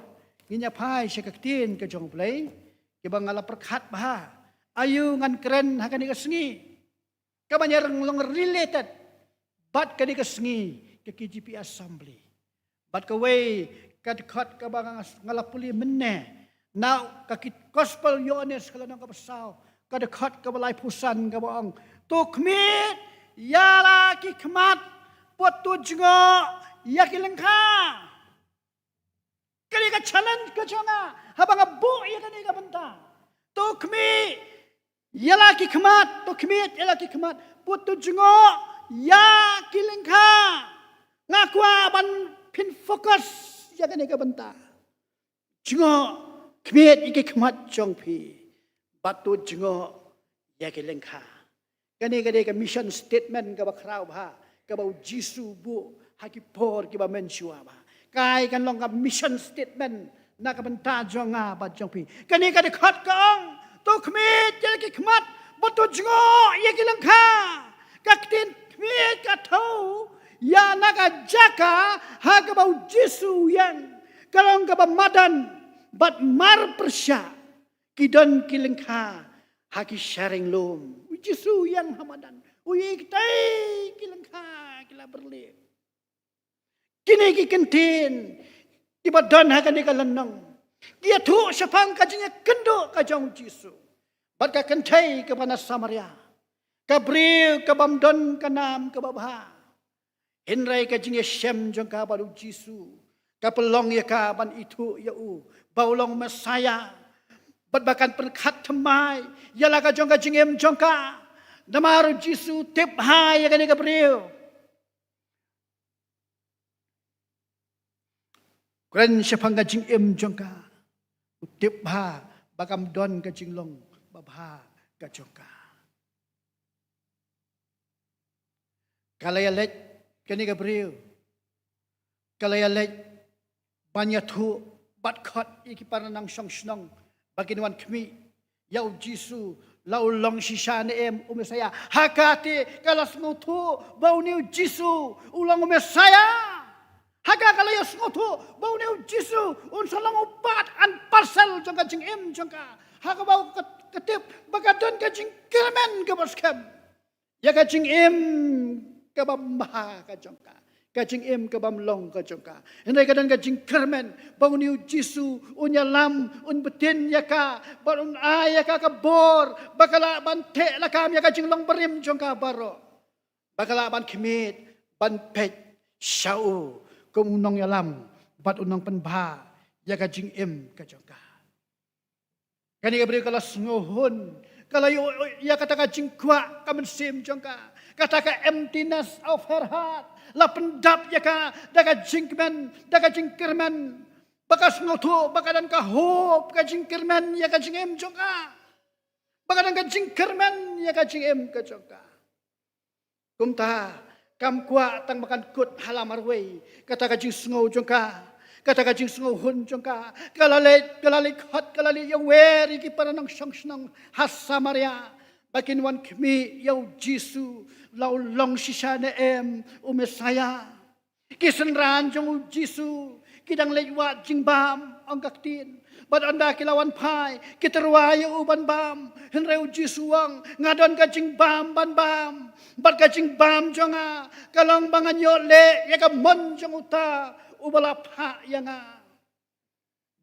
ngin ïa phai sha ka ktien ka jong U Blei, kiba nga la pyrkhat bha aïu ngan kren ha kane ka sngi, kaba ngi long related bad kane ka sngi ka K J P Assembly. Bad kawei ka dkhot kaba nga, nga la pule mynne na ka ki-, Gospel Ïoannis ka lynnong kaba saw, ka dkhot kaba laiphew san kaba ong, to khmih ïa la ki khmat, bad to jngoh ïa ki lyngkha. Kane ka challenge ka jong nga haba nga buh ïa kane ka bynta. To khmih ïa la ki khmat, to khmih ïa la ki khmat, bad to jngoh ïa ki lyngkha. Nga kwah ban pynfocus ïa kane ka bynta. Jngoh, khmih ïa ki khmat jong phi, bad to jngoh ïa ki lyngkha. Kane ka dei ka mission statement kaba khraw bha kaba U Jisu u buh ha ki por kiba mynshuwa bha. Kaei kan long ka mission statement na ka bynta jong nga bad jong phi? Kane ka dkhot ka ong, to khmih ïa ki khmat, bad to jngoh ïa ki lyngkha. Ka ktien khmih ka thew ïa na ka jaka ha kaba U Jisu u ïeng, ka long kaba madan bad mar pyrshah. Ki don ki lyngkha ha ki sharing lum. U Jisu u ïeng ha madan, u ïeng ïatai ki lyngkha ki la byrlih. Kine ki kyntien kiba don ha kane ka lynnong ki ïathuh shaphang ka jingïakynduh ka jong U Jisu bad ka kynthei kaba na Samaria, ka briew ka bym don ka nam kaba bha. Hynrei ka jingïashem jong ka bad U Jisu ka pynlong ïa ka ban ithuh ïa u ba u long Messaïah, bad ba kan pynkhat thymmai ïa la ka jong ka jingim jong ka. Namar U Jisu u tip bha ïa kane ka briew. Kren shaphang ka jingim jong ka, u tip bha ba kam don ka jinglong babha ka jong ka. Ka la ïaleit kane ka briew, ka la ïaleit ban ïathuh bad khot ïa ki para nongshong shnong ba kin wan khmih ïa U Jisu, la u long shisha ne em u Messaïah. Ha kata ka la sngewthuh ba une U Jisu u long u Messaïah. Ha ka ka la ïa sngewthuh ba une U Jisu un sa long u part and parcel jong ka jingim jong ka. Ha kaba ka, ka tip ba ka don ka jingkyrmen kaba skhem ïa ka jingim kaba bha ka jong ka, ka jingim kaba long ka jong ka. Hynrei ka don ka jingkyrmen ba une U Jisu un ïalam, un btin ïa ka, bad un ai ïa ka ka bor ba ka lah ban theh lakam ïa ka jinglong barim jong ka baroh, ba ka lah ban khmih ban peit sha u kum u nongïalam bad u nongpynbha ïa ka jingim ka jong ka. Kane ka briew ka la sngewhun, ka la ïoh ïa kata ka jingkwah ka mynsiem jong ka, kata ka emptiness of her heart la pyndap ïa ka da ka jingkmen, da ka jingkyrmen. Ba ka sngewthuh ba ka don ka hope, ka jingkyrmen ïa ka jingim jong ka, ba ka don ka jingkyrmen ïa ka jingim ka jong ka. Kumta kam kwah tang ba kan kut ha la marwei kata ka jingsngew jong ka, kata ka jingsngewhun jong ka. Ka la leit, ka la leit khot, ka la leit ïawer ïa ki para nongshong shnong ha Samaria ba kin wan khmih ïa U Jisu, la u long shisha ne em u Messaïah. Ki synran jong U Jisu ki dang leit wad jingbam, ong ka ktien. Bad ynda ki la wan phai, ki tyrwa ïa u ban bam. Hynrei U Jisu u ong, nga don ka jingbam ban bam. Bad ka jingbam jong nga ka long ba ngan ïoh leh ïa ka mon jong uta uba la phah ïa nga,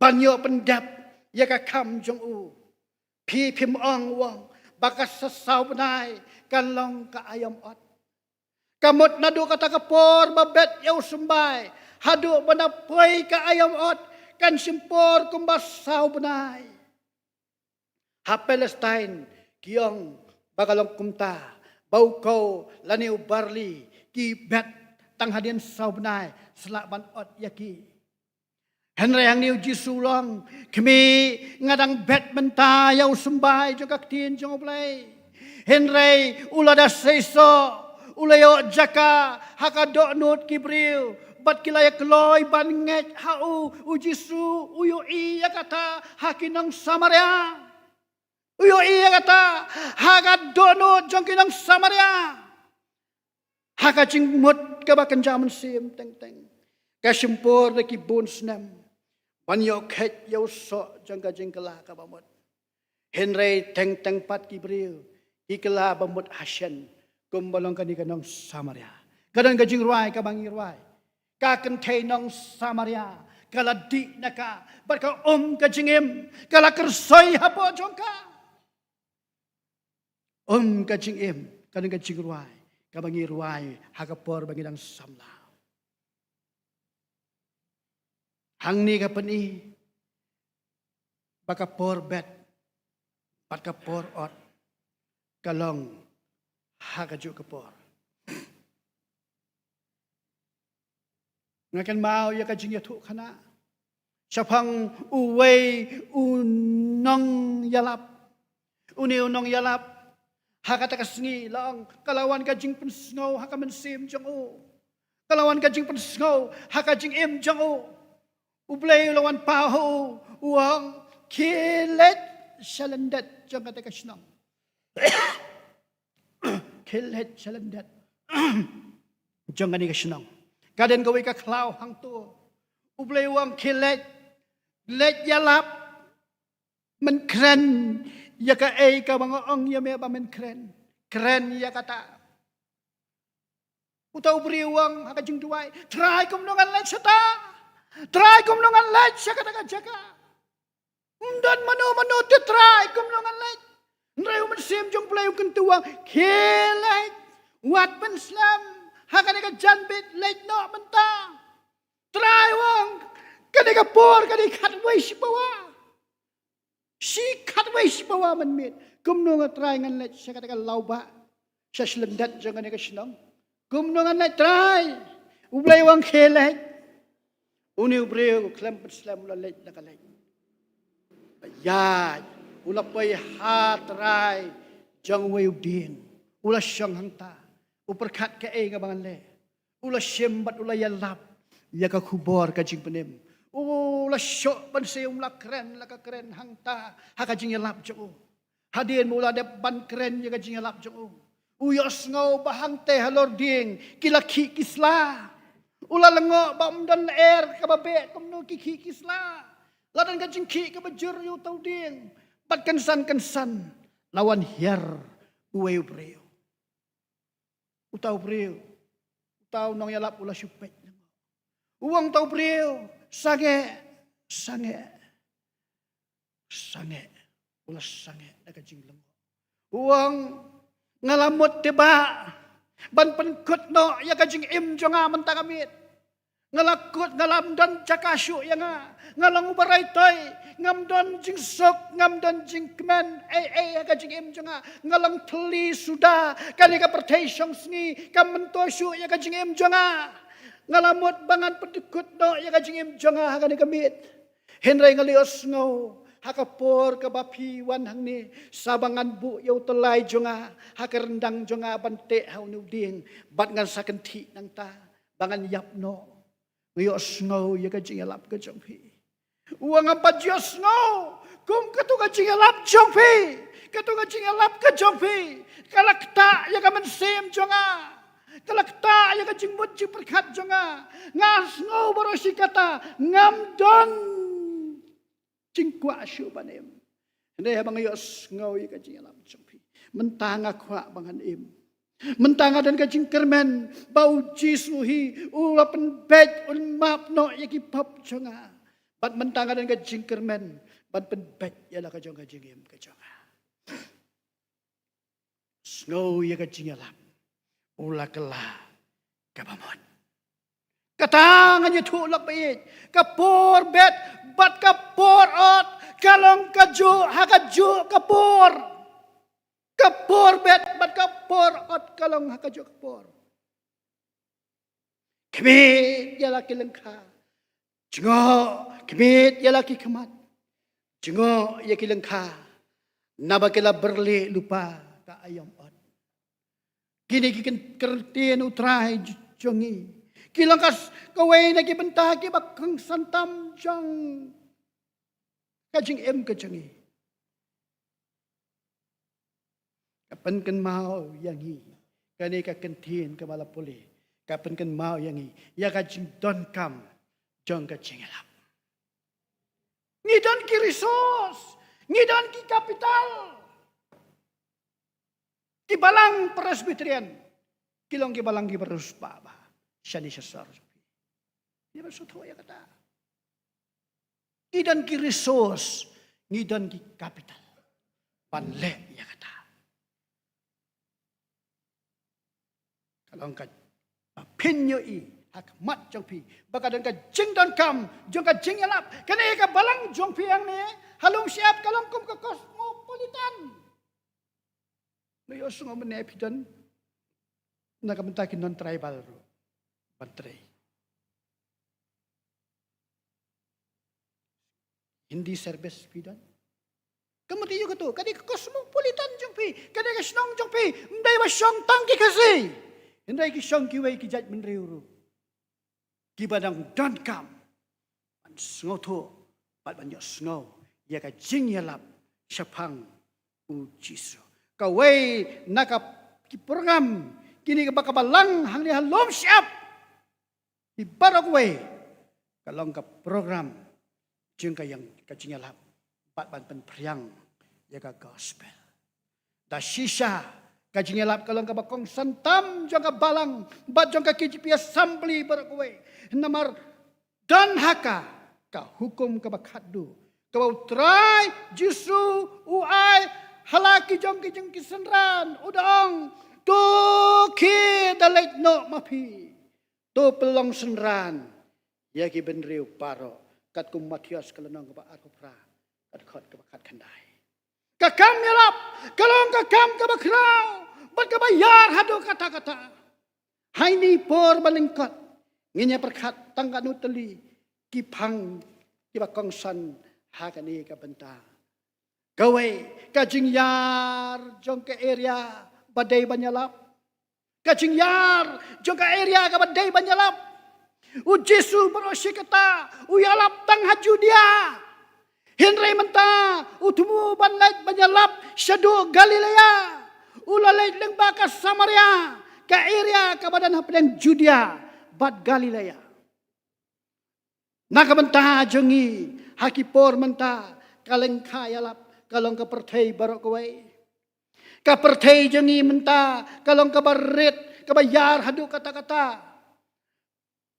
ban ïoh pyndep ïa ka kam jong u. Phi phim ong, u ong, ba ka sa saw bnai kan long ka aïom ot. Ka mut naduh kata ka por ba bet ïa u symbai haduh ba na poi ka aïom ot kan shim por kumba saw bnai. Ha Palestine ki ong ba ka long kumta, ba u kow lane u barli ki bet tang hadien saw bnai sla ban ot ïa ki. Hynrei hangne u Jisu u ong, khmih, nga dang bet mynta ïa u symbai jong ka ktien jong U Blei. Hynrei u la da seisoh, u la ïoh jaka ha ka dohnud ki briew, bad ki la ïa kloi ban ngeit ha u. U Jisu u ïohi ïa kata ha ki nong Samaria. U ïohi ïa kata ha ka dohnud jong ki nong Samaria. Ha ka jingmut kaba kynja mynsiem teng teng, ka shim por da ki bun snem ban ïoh kheit ïa u soh jong ka jingkylla kaba mut. Hynrei teng teng pat ki briew ki kylla ba mut hashen, kumba long kane ka nong Samaria. Ka don ka jingrwai kaba ngi rwai. Ka kynthei nong Samaria ka la dih na ka, bad ka um ka jingim, ka la kyrsoi hapoh jong ka. Um ka jingim, ka don ka jingrwai kaba ngi rwai ha ka por ba ngi dang samla. Hangne ka pyni ba ka por bet bad ka por ot ka long ha kajuh ka por. Nga kynmaw ïa ka jingïathuhkhana shaphang uwei u nongïalap. Une u nongïalap, ha kata ka sngi la ong, ka la wan ka jingpynsngew ha ka mynsiem jong u. Ka la wan ka jingpynsngew ha ka jingim jong u. U Blei u la wan paw ha u, u ong, khie leit sha lyndet jong kata ka shnong. Khie leit sha lyndet jong kane ka shnong. Ka don kawei ka khlaw hangto. U Blei u ong khie leit, leit ïalap. Men kren ïa kaei kaba nga ong ïa me ba men kren. Kren ïa kata. Uta u briew u ong ha ka jingduwai, Trai, kumno ngan leit shata? Trai, kumno ngan leit sha kata ka jaka? Ym don mano mano te Trai, kumno ngan leit? Hynrei u Mynsiem jong U Blei u kyntu u ong, khie leit, wat pynslem ha kane ka janmiet, leit noh mynta. Trai u ong, kane ka por ka dei khatwei shi pawa. Shi khatwei shi pawa mynmiet. Kumno nga Trai ngan leit sha kata ka lawbah, sha shlyndet jong kane ka shnong? Kumno ngan leit Trai? U Blei u ong khie leit. Une u briew khlem pynslem u la leit na ka leit. Ïaid, u la poi ha trai jong uwei u dieng. U la shong hangta. U pyrkhat kaei nga ba ngan leh. U la shim bad u la ïalap ïa ka khubor ka jingpynim. U la shoh ban siew, um la kren la ka kren hangta ha ka jingïalap jong u. Hadien ba u la dep ban kren ïa ka jingïalap jong u, u ïohsngew ba hangta halor dieng ki la khih ki sla. U la lyngngoh ba ym don lyer kaba beh kumno ki khih ki sla. La don ka jingkhih kaba jur ïa uta u dieng. Bad kynsan kynsan la wan hiar uwei u briew. Uta u briew, uta u nongïalap u la shu peit. U ong uta u briew, sangeh, sangeh, sangeh. U la sangeh da ka jinglyngngoh. U ong, nga la mut te bah ban pynkut noh ïa ka jingim jong nga mynta ka miet. Nga la kut, nga lam don jaka shuh ïa nga. Nga long uba raitoi, ngam don jingsuk, ngam don jingkmen ei ei ha ka jingim jong nga. Nga long thylli suda, kane ka pyrthei shongsngi kam myntoi shuh ïa ka jingim jong nga. Nga la mut ba ngan pynkut noh ïa ka jingim jong nga ha kane ka miet. Hynrei nga la ïohsngew ha ka por kaba phi wan hangne, sa ba ngan buh ïa u tyllai jong nga ha ka ryndang jong nga ban teh ha une u dieng, bad ngan sa kynthih nangta ba ngan ïap noh. Nga ïohsngew ïa ka jingïalap ka jong phi. U ong, ngam pat ju ïohsngew kum kato ka jingïalap jong phi. Kato ka jingïalap ka jong phi ka la ktah ïa ka mynsiem jong nga. Ka la ktah ïa ka jingmut jingpyrkhat jong nga. Nga sngew baroh shi katta ngam don jingkwah shuh ban im. Hynrei haba nga ïohsngew ïa ka jingïalap jong phi, mynta nga kwah ba ngan im. Mynta nga don ka jingkyrmen ba U Jisu hi u la pynbeit, un map noh ïa ki pop jong nga. Bad mynta nga don ka jingkyrmen ban pynbeit ïa la ka jong ka jingim ka jong nga. Sngew ïa ka jingïalap, u la kylla kaba mut. Kata ngan ïathuh lok ba ïeit, ka por bet bad ka por ot ka long kajuh ha kajuh ka por. Ka por bet bad ka por ot ka long ha kajuh ka por. Khmih ïa la ki lyngkha. Jngoh khmied ïa la ki khmat. Jngoh ïa ki lyngkha. Naba ki la byrlih lypa ka aïom ot. Kine ki kyn-, kyntien U Trai j-, jong ngi. Ki long ka s-, kawei na ki bynta kiba kongsan tam jong ka jingim ka jong ngi. Ka pynkynmaw ïa ngi. Kane ka kyntien kaba la pule. Ka pynkynmaw ïa ngi. Ïa ka jingdonkam jong ka jingïalap. Ngi don ki resource. Ngi don ki capital. Ki balang Presbyterian. Ki long ki balang kiba riewspah bha. Shane sha sor. Ngi ba sngewthuh ïa kata. Ngi don ki resource, ngi don ki capital. Ban leh ïa kata. Ka long kaba phin ïohi, ha khmat jong phi. Ba ka don ka jingdonkam, jong ka jingïalap. Kane ka balang jong phi hangne, ha Lum Shyiap ka long kum ka cosmopolitan. Nga ïohsngew mynne phi don. Na ka bynta ki non-tribal ruh. Ban trei. Hindi service phi don. Ka mut ïa kato, ka dei ka cosmopolitan jong phi, ka dei ka shnong jong phi, ym dei ba shong tang ki Khasi. Hynrei ki shong kiwei ki jaitbynriew ruh. Kiba dang donkam. Ban sngewthuh, bad ban ïohsngew, ïa ka jingïalap, shaphang u Jisu. Kawei, na ka ki program, kine kiba ka balang hangne ha Lum Shyiap. Ki baroh kawei, ka long ka program, jong ka ïa ka jingïalap, bad ban pynphriang, ïa ka gospel. Da shisha, ka jingïalap ka long kaba kongsan tam jong ka balang, bad jong ka K J P Assembly baroh kawei. Namar don ha ka, ka hukum kaba khatduh. Kaba U Trai Jisu u ai, ha la ki jong ki jong ki synran, u da ong, to khie da leit noh ma phi. To pynlong synran, ïa ki bynriew baroh, katkum Mathaios ka lynnong kaba arphew phra, ka dkhot kaba khatkhyndai. Ka kam ïalap, ka long ka kam kaba khraw, bad kaba ïar haduh katta katta. Ha kine ki por ba lyngkot, ngin ïa pyrkhat tang katno tylli, ki phang, kiba kongsan, ha kane ka bynta. Kawei, ka jingïar, jong ka area, ba dei ban ïalap. Ka jingïar, jong ka area kaba dei ban ïalap. U Jisu baroh shi katta, u ïalap tang ha Judia. Hynrei mynta, u thmu ban leit ban ïalap, shaduh Galilea. U la leit lyngba ka Samaria, ka area kaba don hapdeng Judia, bad Galilea. Na ka bynta jong ngi, ha ki por mynta, ka lyngkha ïalap, ka long ka pyrthei baroh kawei. Ka pyrthei jong ngi mynta, ka long kaba rit, kaba ïar haduh katta katta.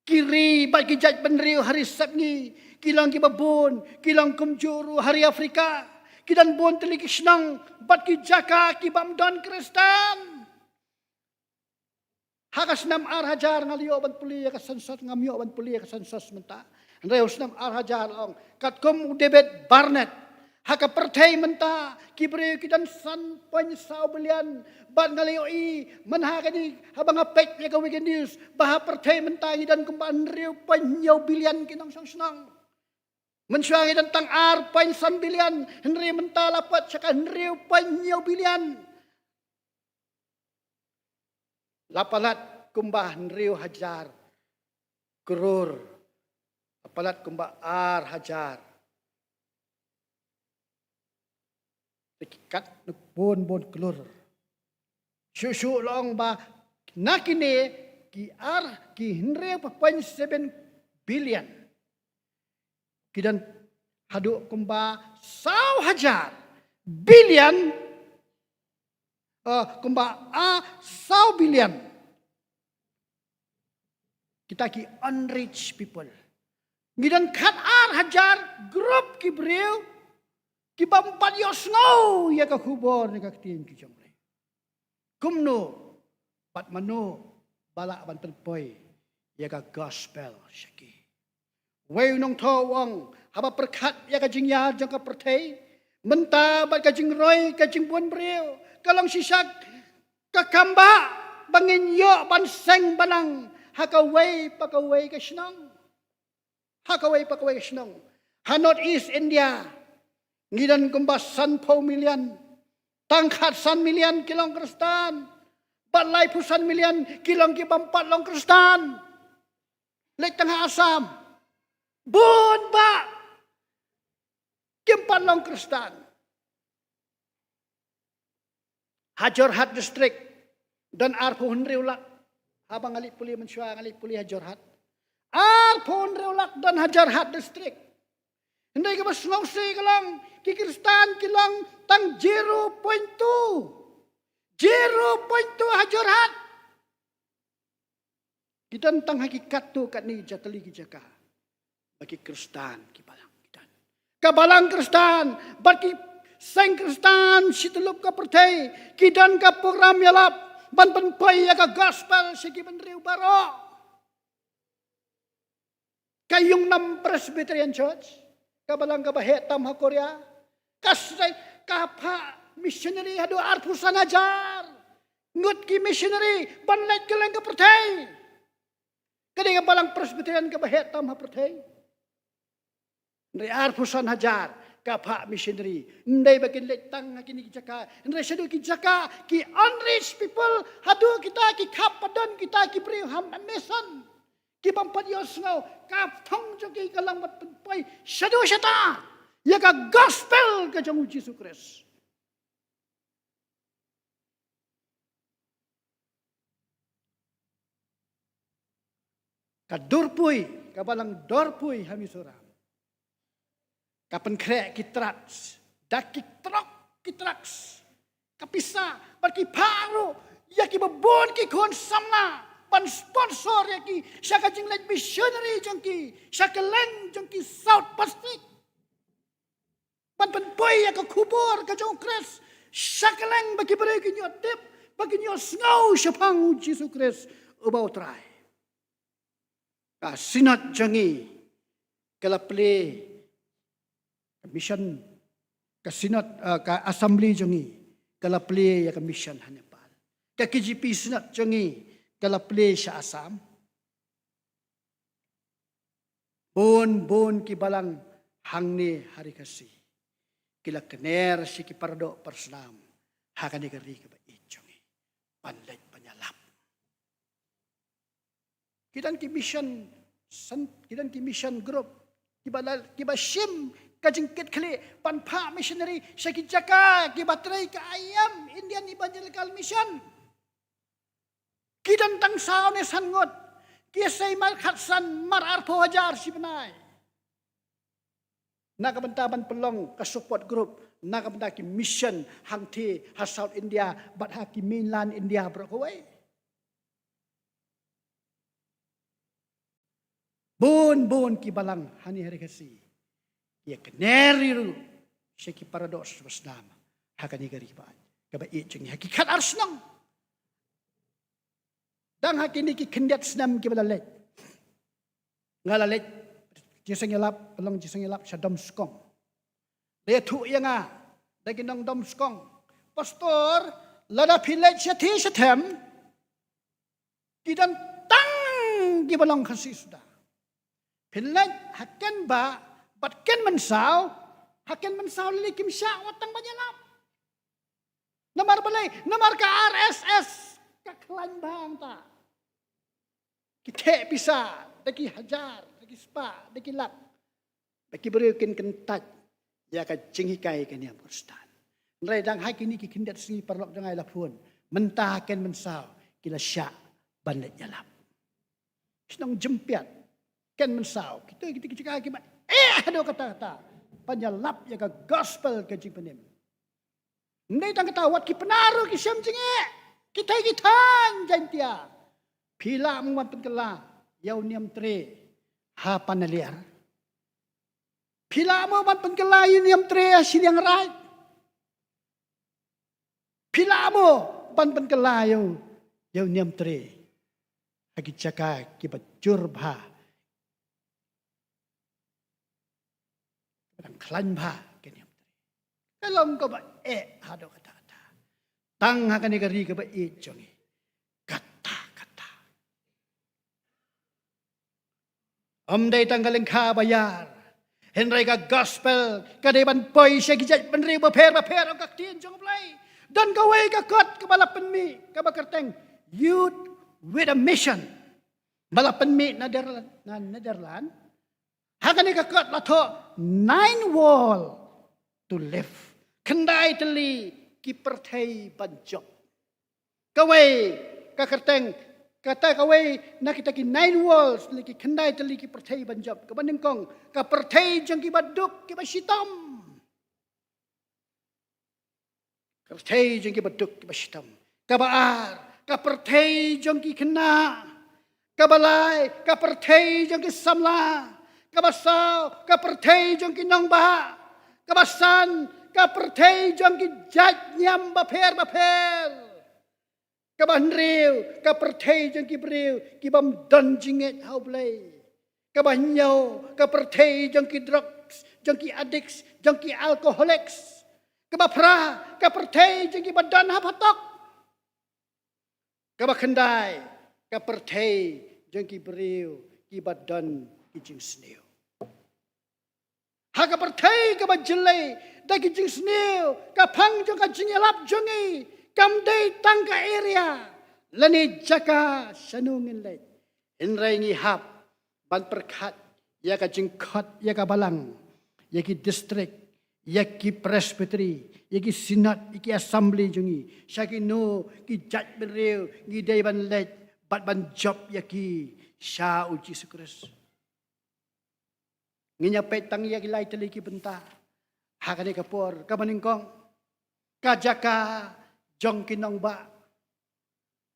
Ki ri bad ki jaitbynriew ha ri sepngi, ki long kiba bun, ki long kumjuh ruh ha ri Afrika. Ki don bun tylli ki shnong, bad ki jaka kibym don Khristan. Ha ka snem ar hajar nga la ïoh ban pule ïa ka census, ngam ïoh ban pule ïa ka census mynta. Hynrei u snem ar hajar la ong. Katkum u David Barnett. Ha ka pyrthei mynta, ki briew ki don san point saw billion. Bad nga la ïohi, mynha kane, haba nga peit ïa ka Weekend News, ba ha pyrthei mynta ngi don kumba hynriew point hynñiew billion ki nongshong shnong. Mynshuwa ngi don tang ar point san billion, hynrei mynta la poi sha ka hynriew point hynñiew billion. La palat kumba hynriew hajar klur. La palat kumba ar hajar. Te ki kat na bun bun klur. Shuh shuh la ong ba na kine ki ar ki hynriew point seven billion. Ki don haduh kumba saw hajar billion, eh, kumba, ah, saw billion. Kita ki unreached people. Ngi don khat ar hajar group ki briew, kibym pat ïohsngew ïa ka khubor na ka ktien ki jong U Blei. Kumno, bad mano, ba lah ban pynpoi, ïa ka gospel sha ki. Wei u nongthoh u ong, haba pyrkhat ïa ka jingïar jong ka pyrthei, mynta bad ka jingroi, ka jingbun briew, ka long shisha ka kambah, ba ngin ïoh ban seng balang, ha kawei pa kawei ka shnong. Ha kawei pa kawei ka shnong. Ha North East India, ngi don kumba sanphew million. Tang khatsan million ki long Khristan. Bad laiphew san million ki long ki bym pat long Khristan. Leit tang ha Assam. Bun bah kim pat long Khristan. Ha Jorhat District, don arphew hynriew lak. Haba nga leit pule mynshuwa, nga leit pule ha Jorhat. Arphew hynriew lak don ha Jorhat District. Hynrei kaba sngewsih ka long, ki Khristan ki long tang zero point two. Zero point two ha Jorhat. Ki don tang ha ki katto katne jaka li ki jaka. Ba ki Khristan ki balang ki don. Ka balang Khristan, bad ki seng Khristan shi tyllup ka pyrthei, ki don ka program ïalap ban pynpoi ïa ka gospel sha ki bynriew baroh. Ka Yungnam Presbyterian Church, ka balang kaba heh tam ha Korea, ka sdei, ka phah missionary haduh arphew san hajar ngut ki missionary ban leit kylleng ka pyrthei. Ka dei ka balang Presbyterian kaba heh tam ha pyrthei. Hynrei arphew san hajar ka phah missionary. Ym dei ba kin leit tang ha kine ki jaka. Hynrei shaduh ki jaka, ki unreached people, haduh kita ki khap ba don kita ki briew ha mission. Ki bym pat ïohsngew, ka thong jong ki ka long ban pynpoi shaduh shatar ïa ka gospel ka jong u Jisu Khrist. Ka Dorpui, ka balang Dorpui ha Mizoram, ka pynkhreh ki trucks, da ki truck, ki trucks, ka pisa, bad ki phah ruh ïa kiba bun ki khun samla ban sponsor ïa ki sha ka jingleit missionary jong ki sha kylleng jong ki South Pacific. Ban pynpoi ïa ka khubor ka jong u Khrist sha kylleng ba ki briew kin ïoh tip, ba kin ïohsngew shaphang u Jisu Khrist uba u Trai. Ka Synod jong ngi ka la plie ka mission, ka Synod, eh, ka Assembly jong ngi ka la plie ïa ka mission ha Nepal. Ka K J P Synod jong ngi ka la plie sha Assam. Bun bun ki balang hangne ha Ri Khasi ki la kner sha ki paradoh parasnam ha kane ka ri kaba ïeit jong ngi ban leit ban ïalap. Ki don ki mission, san-, ki don ki mission group kiba la, kiba shim ka jingkitkhlieh ban phah missionary sha ki jaka kiba trei ka I E M, Indian Evangelical Mission. Ki don tang saw ne san ngut, ki ïasei mar khatsan, mar arphew hajar shi bnai. Na ka bynta ban pynlong ka support group na ka bynta ki mission hangthie ha South India bad ha ki mainland India baroh kawei. Bun bun ki balang hangne ha Ri Khasi ki ïa kner ruh sha ki paradoh parasnam ha kane ka ri kaba, kaba ïeit jong ngi ha ki khatar shnong. Dang ha kine ki khyndiat snem kiba la leit, nga la leit jingïaseng ïalap, pynlong jingïaseng ïalap sha Domskong. La ïathuh ïa nga da ki nong Domskong, Pastor, lada phi leit shathie shathem, ki don tang kiba long Khasi suda. Phin leit ha Kenbah bad Kenmynsaw, ha Kenmynsaw lei kim shah wat tang ban ïalap. Namar balei? Namar ka R S S ka khlaiñ bha hangta. Ki theh pisa da ki hajar, da ki spah, da ki lak, ba ki briew kin kyntait ïa ka jinghikai ka niam Khristan. Hynrei dang ha kine ki khyndiat sngi paralok jong nga la phone, mynta Kenmynsaw ki la shah ban leit ïalap. Shnong Jympiat, Kenmynsaw, kito, kito ki jaka kiba eh haduh katta katta ban ïalap ïa ka gospel ka jingpynim. Ym dei tang kata, wat ki Pnar ruh ki shem jingeh, ki thei ki thaiñ Jaiñtia. Phi lah mo ban pynkylla ïa u niam Tre ha Panaliar? Phi lah mo ban pynkylla ïa u niam Tre ha Shiliang Raid? Phi lah mo ban pynkylla ïa u, ïa u niam Tre ha ki jaka kiba jur bha, kiba dang khlaiñ bha ka niam Tre? Ka long kaba eh haduh katta katta. Tang ha kane ka ri kaba ïeit jong ngi, katta katta. Ym dei tang ka lyngkha ba ïar. Hynrei ka gospel ka dei ban poi sha ki jaitbynriew bapher bapher, ong ka ktien jong U Blei. Don kawei ka kot kaba la pynmih kaba kyrteng Youth with a Mission, ba la pynmih na Netherlands, na Netherlands. Ha kane ka kot la thoh, nine wall to live. Khyndai tylli ki pyrthei ban jop. Kawei ka kyrteng, kata kawei na kita ki nine walls, lane ki khyndai tylli ki pyrthei ban jop. Kaba nyngkong, ka pyrthei jong kiba duk kiba shitom. Ka pyrthei jong kiba duk kiba shitom. Kaba ar, ka pyrthei jong ki khynnah. Kaba lai, ka pyrthei jong ki samla. Kaba saw, ka pyrthei jong ki nongbah. Kaba san, ka pyrthei jong ki jait niam bapher bapher. Kaba hynriew, ka pyrthei jong ki briew ki bym don jingngeit ha U Blei. Kaba hynñiew, ka pyrthei jong ki drugs, jong ki addicts, jong ki alcoholics. Kaba phra, ka pyrthei jong kiba don ha phatok. Kaba khyndai, ka pyrthei jong ki briew kiba don ki jingsniew. Ha ka pyrthei kaba jyllei da ki jingsniew, ka phang jong ka jingïalap jong ngi kam dei tang ka area lane jaka shano ngin leit. Hynrei ngi hap ban pyrkhat ïa ka jingkhot ïa ka balang, ïa ki district, ïa ki presbytery, ïa ki synod, ïa ki assembly jong ngi, sha kino ki jaitbynriew ngi dei ban leit bad ban jop ïa ki sha U Jisu Khrist. Ngin ïa peit tang ïa ki lai tylli ki bynta ha kane ka por. Kaba nyngkong, ka jaka jong ki nongbah.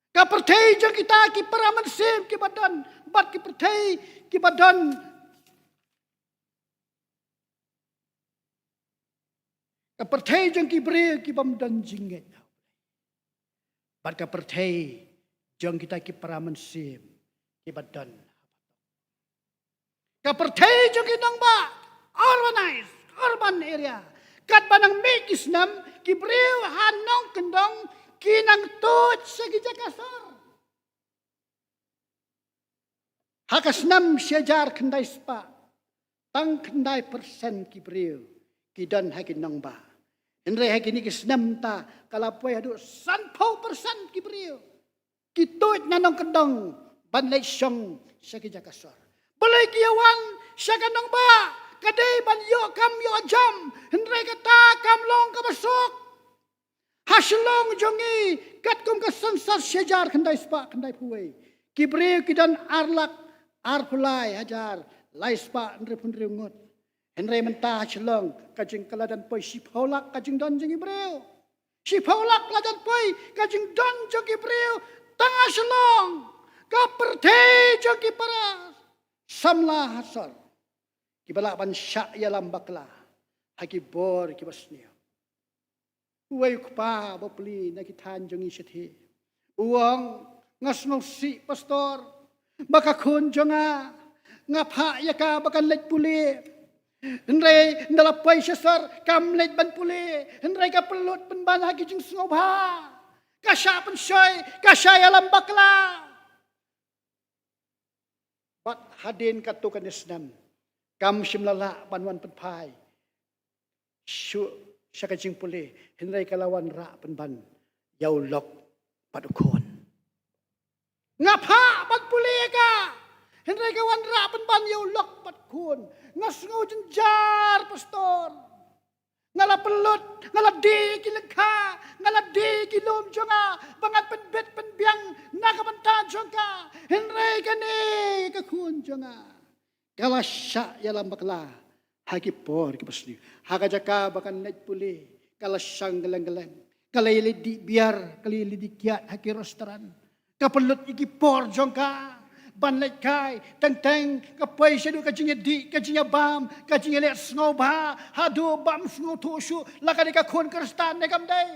Ka pyrthei jong kita ki para mynsiem kiba don, bad ki pyrthei kiba don, ka pyrthei jong ki briew ki bym don jingngeit. Bad ka pyrthei jong kita ki para mynsiem kiba don. Ka pyrthei jong ki nongbah, urbanized, urban area. Katba nang mih ki snem, ki briew ha nongkyndong ki nang tuid sha ki jaka sor. Ha ka snem shi hajar khyndai spah, tang khyndai persen ki briew ki don ha ki nongbah. Hynrei ha kine ki snem mynta ka la poi haduh sanphew persen ki briew ki tuid na nongkyndong ban leit shong sha ki jaka sor. Balei ki ïa wan sha ka nongbah? Ka dei ban ïoh kam ïoh jam. Hynrei kata kam long kaba suk. Ha Shillong jong ngi, katkum ka census shi hajar khyndai spah khyndaiphew wei, ki briew ki don ar lak arphew lai hajar lai spah hynriewphew hynriew ngut. Hynrei mynta ha Shillong ka jing, ka la don poi shiphew lak ka jingdon jong ki briew. Shiphew lak la don poi ka jingdon jong ki briew tang ha Shillong. Ka pyrthei jong ki para samla ha sor kiba lah ban shah ïalam bakla ha ki bor kiba sniew. Uwei u kpa ba pule na ki thaiñ jong ngi shathie u ong, nga sngewsih pastor, ba ka khun jong nga, nga phah ïa ka ba kan leit pule. Hynrei ynda la poi sha sor kam leit ban pule. Hynrei ka pynlut pynban ha ki jingsngewbha. Ka shah pynshoi, ka shah ïalam bakla. Bad hadien katto katne snem kam shym la lah ban wan pynphai shuh sha ka jingpule, hynrei ka la wanrah pynban ïa u lok bad u khun. Nga phah ban pule ïa ka, hynrei ka wanrah pynban ïa u lok bad u khun. Nga sngew jynjar pastor. Nga la pynlut, nga la die ki lyngkha, nga la die ki lum jong nga ba ngan pynbit pynbiang na ka bynta jong ka. Hynrei kane ka khun jong nga ka la shah ïalam bakla ha ki por kiba sniew. Ha ka jaka ba kan leit pule, ka la shang kylleng kylleng. Ka la ïaleit dih biar, ka la ïaleit dih kiad ha ki restaurant. Ka pynlut ïa ki por jong ka ban leit kai, teng teng ka poi shaduh ka jingïadih, ka jingïabam, ka jingïaleh sngewbha, haduh bym sngewthuh shuh la ka dei ka khun Khristan ne kam dei.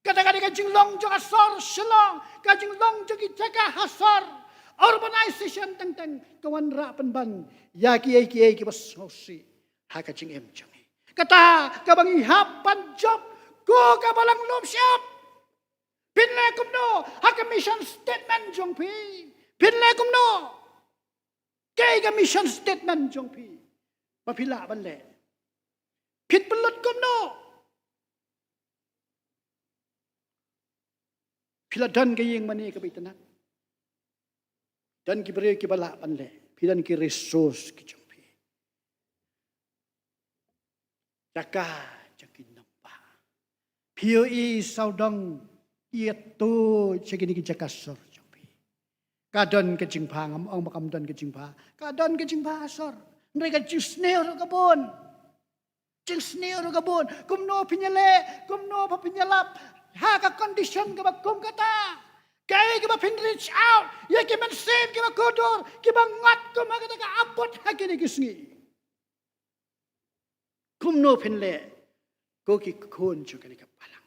Kata ka dei ka jinglong jong ka sor Shillong, ka jinglong jong ki jaka ha sor. Urbanization teng teng ka wanrah pynban ïa kiei kiei kiba sngewsih ha ka jingim jong ngi. Kata kaba ngi hap ban jop, ko ka balang lum shyiap. Phin leh kumno ha ka mission statement jong phi? Phin leh kumno? Kaei ka mission statement jong phi ba phi lah ban leh? Phin pynlut kumno? Phi la don ka ïing mane kaba itynnad, don ki briew kiba lah ban leh, phi don ki resource ki jong phi. Jaka jong ki nongbah. Phi ïohi sawdong ïa to sha kine ki jaka sor jong phi. Ka don ka jingbha, ngam ong ba kam don ka jingbha. Ka don ka jingbha sor. Hynrei ka jingsniew ruh ka bun. Jingsniew ruh ka bun. Kumno phin ïaleh, kumno ba phin ïalap ha ka condition kaba kum kata? Kaei kaba phin reach out ïa ki mynsiem kiba kordor, kiba ngat kum ha kata ka abot ha kine ki sngi? Kumno phin leh, ko ki khun jong kane ka balang?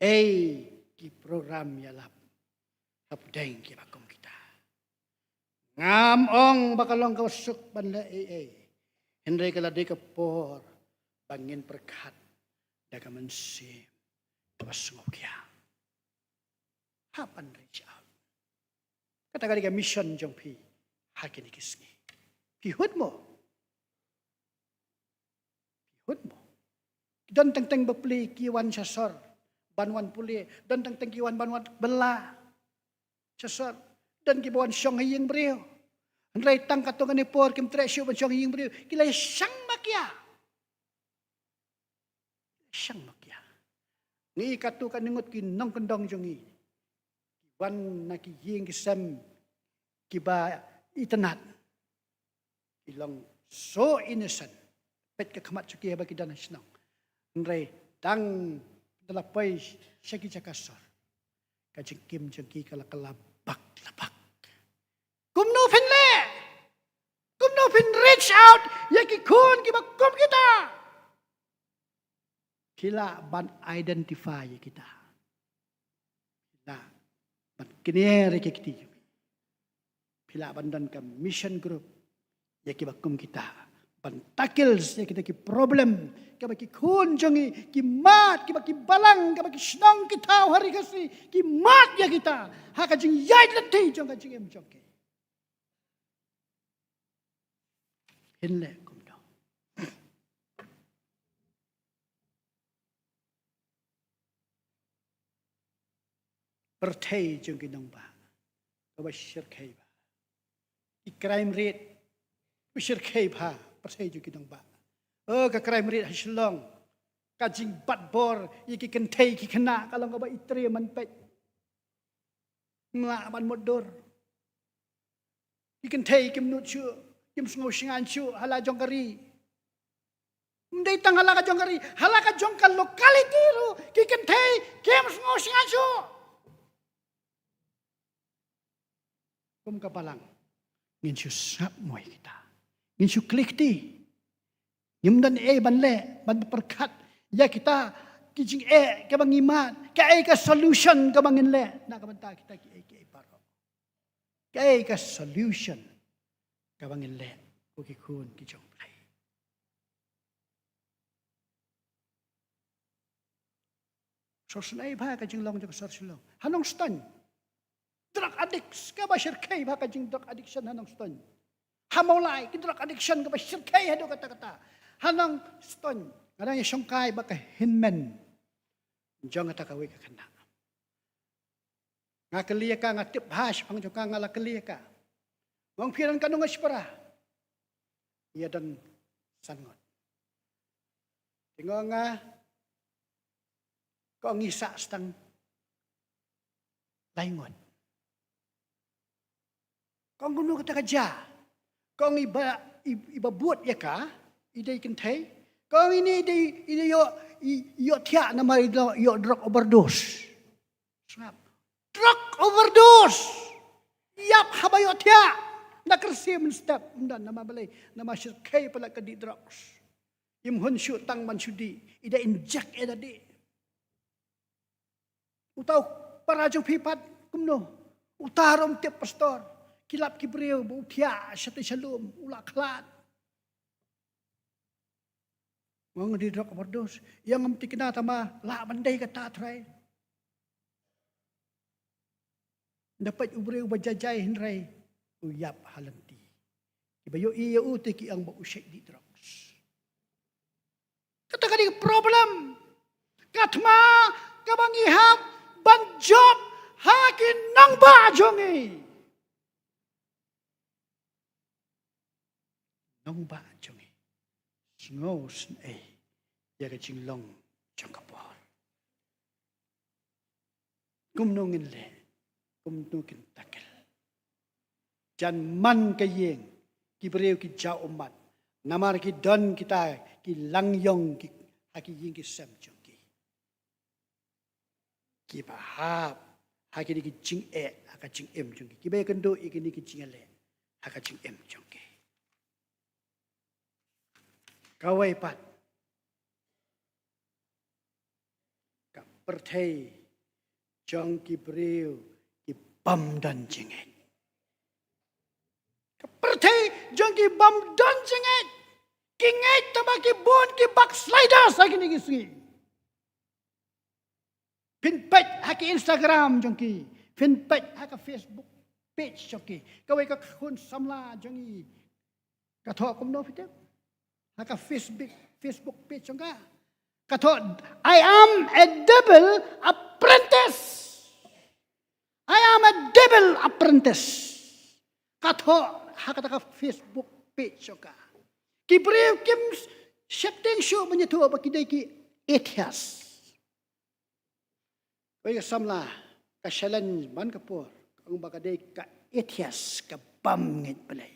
Ei, ki program ïalap hapdeng kiba kum kita. Ngam ong ba ka long kaba suk ban leh ei ei. Hynrei ka la dei ka por ba ngin pyrkhat da ka mynsiem kaba sngewkhia. Hap ban reach out. Kata ka dei ka mission jong phi ha kine ki sngi. Phi hut mo? Phi hut mo? Don teng teng ba plie ki wan sha sor ban wan pule, don teng teng ki wan ban wan bylla sha sor, don kiba wan shong ha ïing briew. Hynrei tang katto katne por kim treh shuh ban shong ha ïing briew, ki la shang makia. Shang makia. Ngi katto katne ngut ki nongkyndong jong ngi, ki wan na ki ïing ki sem kiba itynnad, ki long so innocent. Peit ka khmat jong ki haba ki don ha shnong. Hynrei tang da la poi sha ki jaka sor, ka jingkim jong ki ka la kylla bak la bak. Kumno phin leh? Kumno phin reach out ïa ki khun kiba kum kita? Phi lah ban identify ïa kita. Phi lah ban kner ïa ki kti jong phi. Phi lah ban don ka mission group ïa kiba kum kita, ban tackle ïa kita ki problem kaba ki khun jong ngi, ki mat, kiba ki balang, kaba ki shnong ki thaw ha Ri Khasi ki mat ïa kita ha ka jingïaid lynti jong ka jingim jong ki. Phin leh kumno? Pyrthei jong ki nongbah kaba shyrkhei bha. Ki crime rate ba shyrkhei bha pyrthei jong ki nongbah. Oh, ka crime rate ha Shillong, ka jingbat bor ïa ki kynthei ki khynnah ka long kaba i trei man peit. Ngla ban mutdur. Ki kynthei kim nud shuh, kim sngew shngaiñ shuh ha la jong ka ri. Ym dei tang ha la ka jong ka ri, ha la ka jong ka locality ruh ki kynthei kim sngew shngaiñ shuh. Kum ka balang, ngin shu sngap mo ïa kita. Ngin shu klik ti. Ngim don ei ban leh ban pyrkhat ïa kita ki jingeh kaba ngi mad. Kaei ka solution kaba ngin leh na ka bynta kita kiei kiei baroh? Kaei ka solution kaba ngin leh, ko ki khun ki jong U Blei? Sngewsynei bha ka jinglong jong ka sor Shillong. Ha Nongstoiñ, drug addicts kaba shyrkhei bha ka jing drug addiction ha Nongstoiñ. Ha Mawlai ki drug addiction kaba shyrkhei haduh katta katta. Ha Nongstoiñ, nga dang ïa shongkai bad ka hynmen jong kata kawei ka khynnah. Nga kylli ïa ka, nga tip bha shaphang jong ka, nga la kylli ïa ka. Nga ong, phi don katno ngut shipara? Ïa, don san ngut. Te nga ong, nga, ka ong, ngi sah tang lai ngut. Ka ong, kumno kata ka jia? Ka ong, iba, i, iba bud ïa ka i dei kynthei. Ka ong, ine i dei, i dei ïoh, i, ïohthiah namar i ïoh drug overdose. Sngap. Drug overdose. Ïap haba ïohthiah. Na kyrsiew mynstep. Ym don namar balei? Namar shyrkhei palat ka dih drugs. Im hun shuh tang ban shu dih, i da inject ïa da dih. Uta u para jong phi pat kumno? Uta ruh ym tip pastor. Ki lap ki briew ba u thiah shatei shalum, u la khlad. Ngong di drok overdose. Ïa ngam tikna tama lah ban dei kata, Trai. Dapat u briew ba jai jai hynrei u ïap ha lynti. Kiba ïohi ïa u te ki ong ba u shait die drugs. Kata ka dei ka problem. Ka thma kaba ngi hap ban jop ha ki nongbah jong ngi. Nongbah jong ngi, sngewsynei ïa ka jinglong jong ka por. Kumno ngin leh, kumno kin tackle? Jan man ka ïing, ki briew ki jaw ummat, namar ki don kita ki langïong ki, ha ki ïing ki sem jong ki. Kiba hap ha kine ki jingeh ha ka jingim jong ki, kiba ïakynduh ïa kine ki jingeh ha ka jingim jong ki. Kawei pat, ka pyrthei jong ki briew ki bym don jingngeit. Ka pyrthei jong ki bym don jingngeit. Ki ngeit tang ba ki bun ki backsliders ha kine ki sngi. Phin peit ha ki Instagram jong ki, phin peit ha ka Facebook page jong ki. Kawei ka khun samla jong ngi, ka thoh kumno phi tip? Ha ka Facebook, Facebook page jong ka, ka thoh, "I am a devil apprentice. I am a devil apprentice." Ka thoh ha kata ka Facebook page jong ka. Ki briew kim sheptieng shuh ban ïathuh ba ki dei ki atheist. Kawei ka samla, ka challenge man ka por, ka ong ba ka dei ka atheist, ka bym ngeit Blei.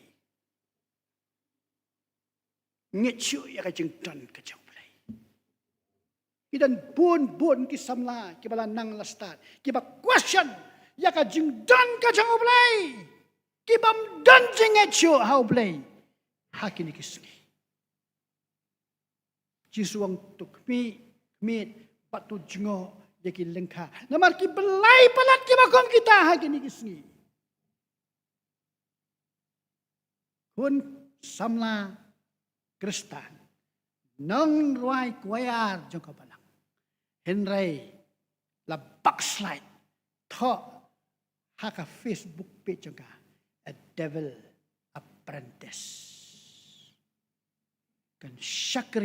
Ngeit shuh ïa ka jingdon ka jong U Blei. Ki don bun bun ki samla kiba la nang la stad, kiba question ïa ka jingdon ka jong U Blei. Ki bym don jingngeit shuh ha U Blei ha kine ki sngi. Jisu u ong to khmih, khmih bad to jngoh ïa ki lyngkha. Namar ki blei palat kiba kum kita ha kine ki sngi. Khun samla Khristan, nongrwai kwayar jong ka balang, hynrei la backslide, thoh ha ka Facebook page jong ka, "A devil apprentice." Kan shakri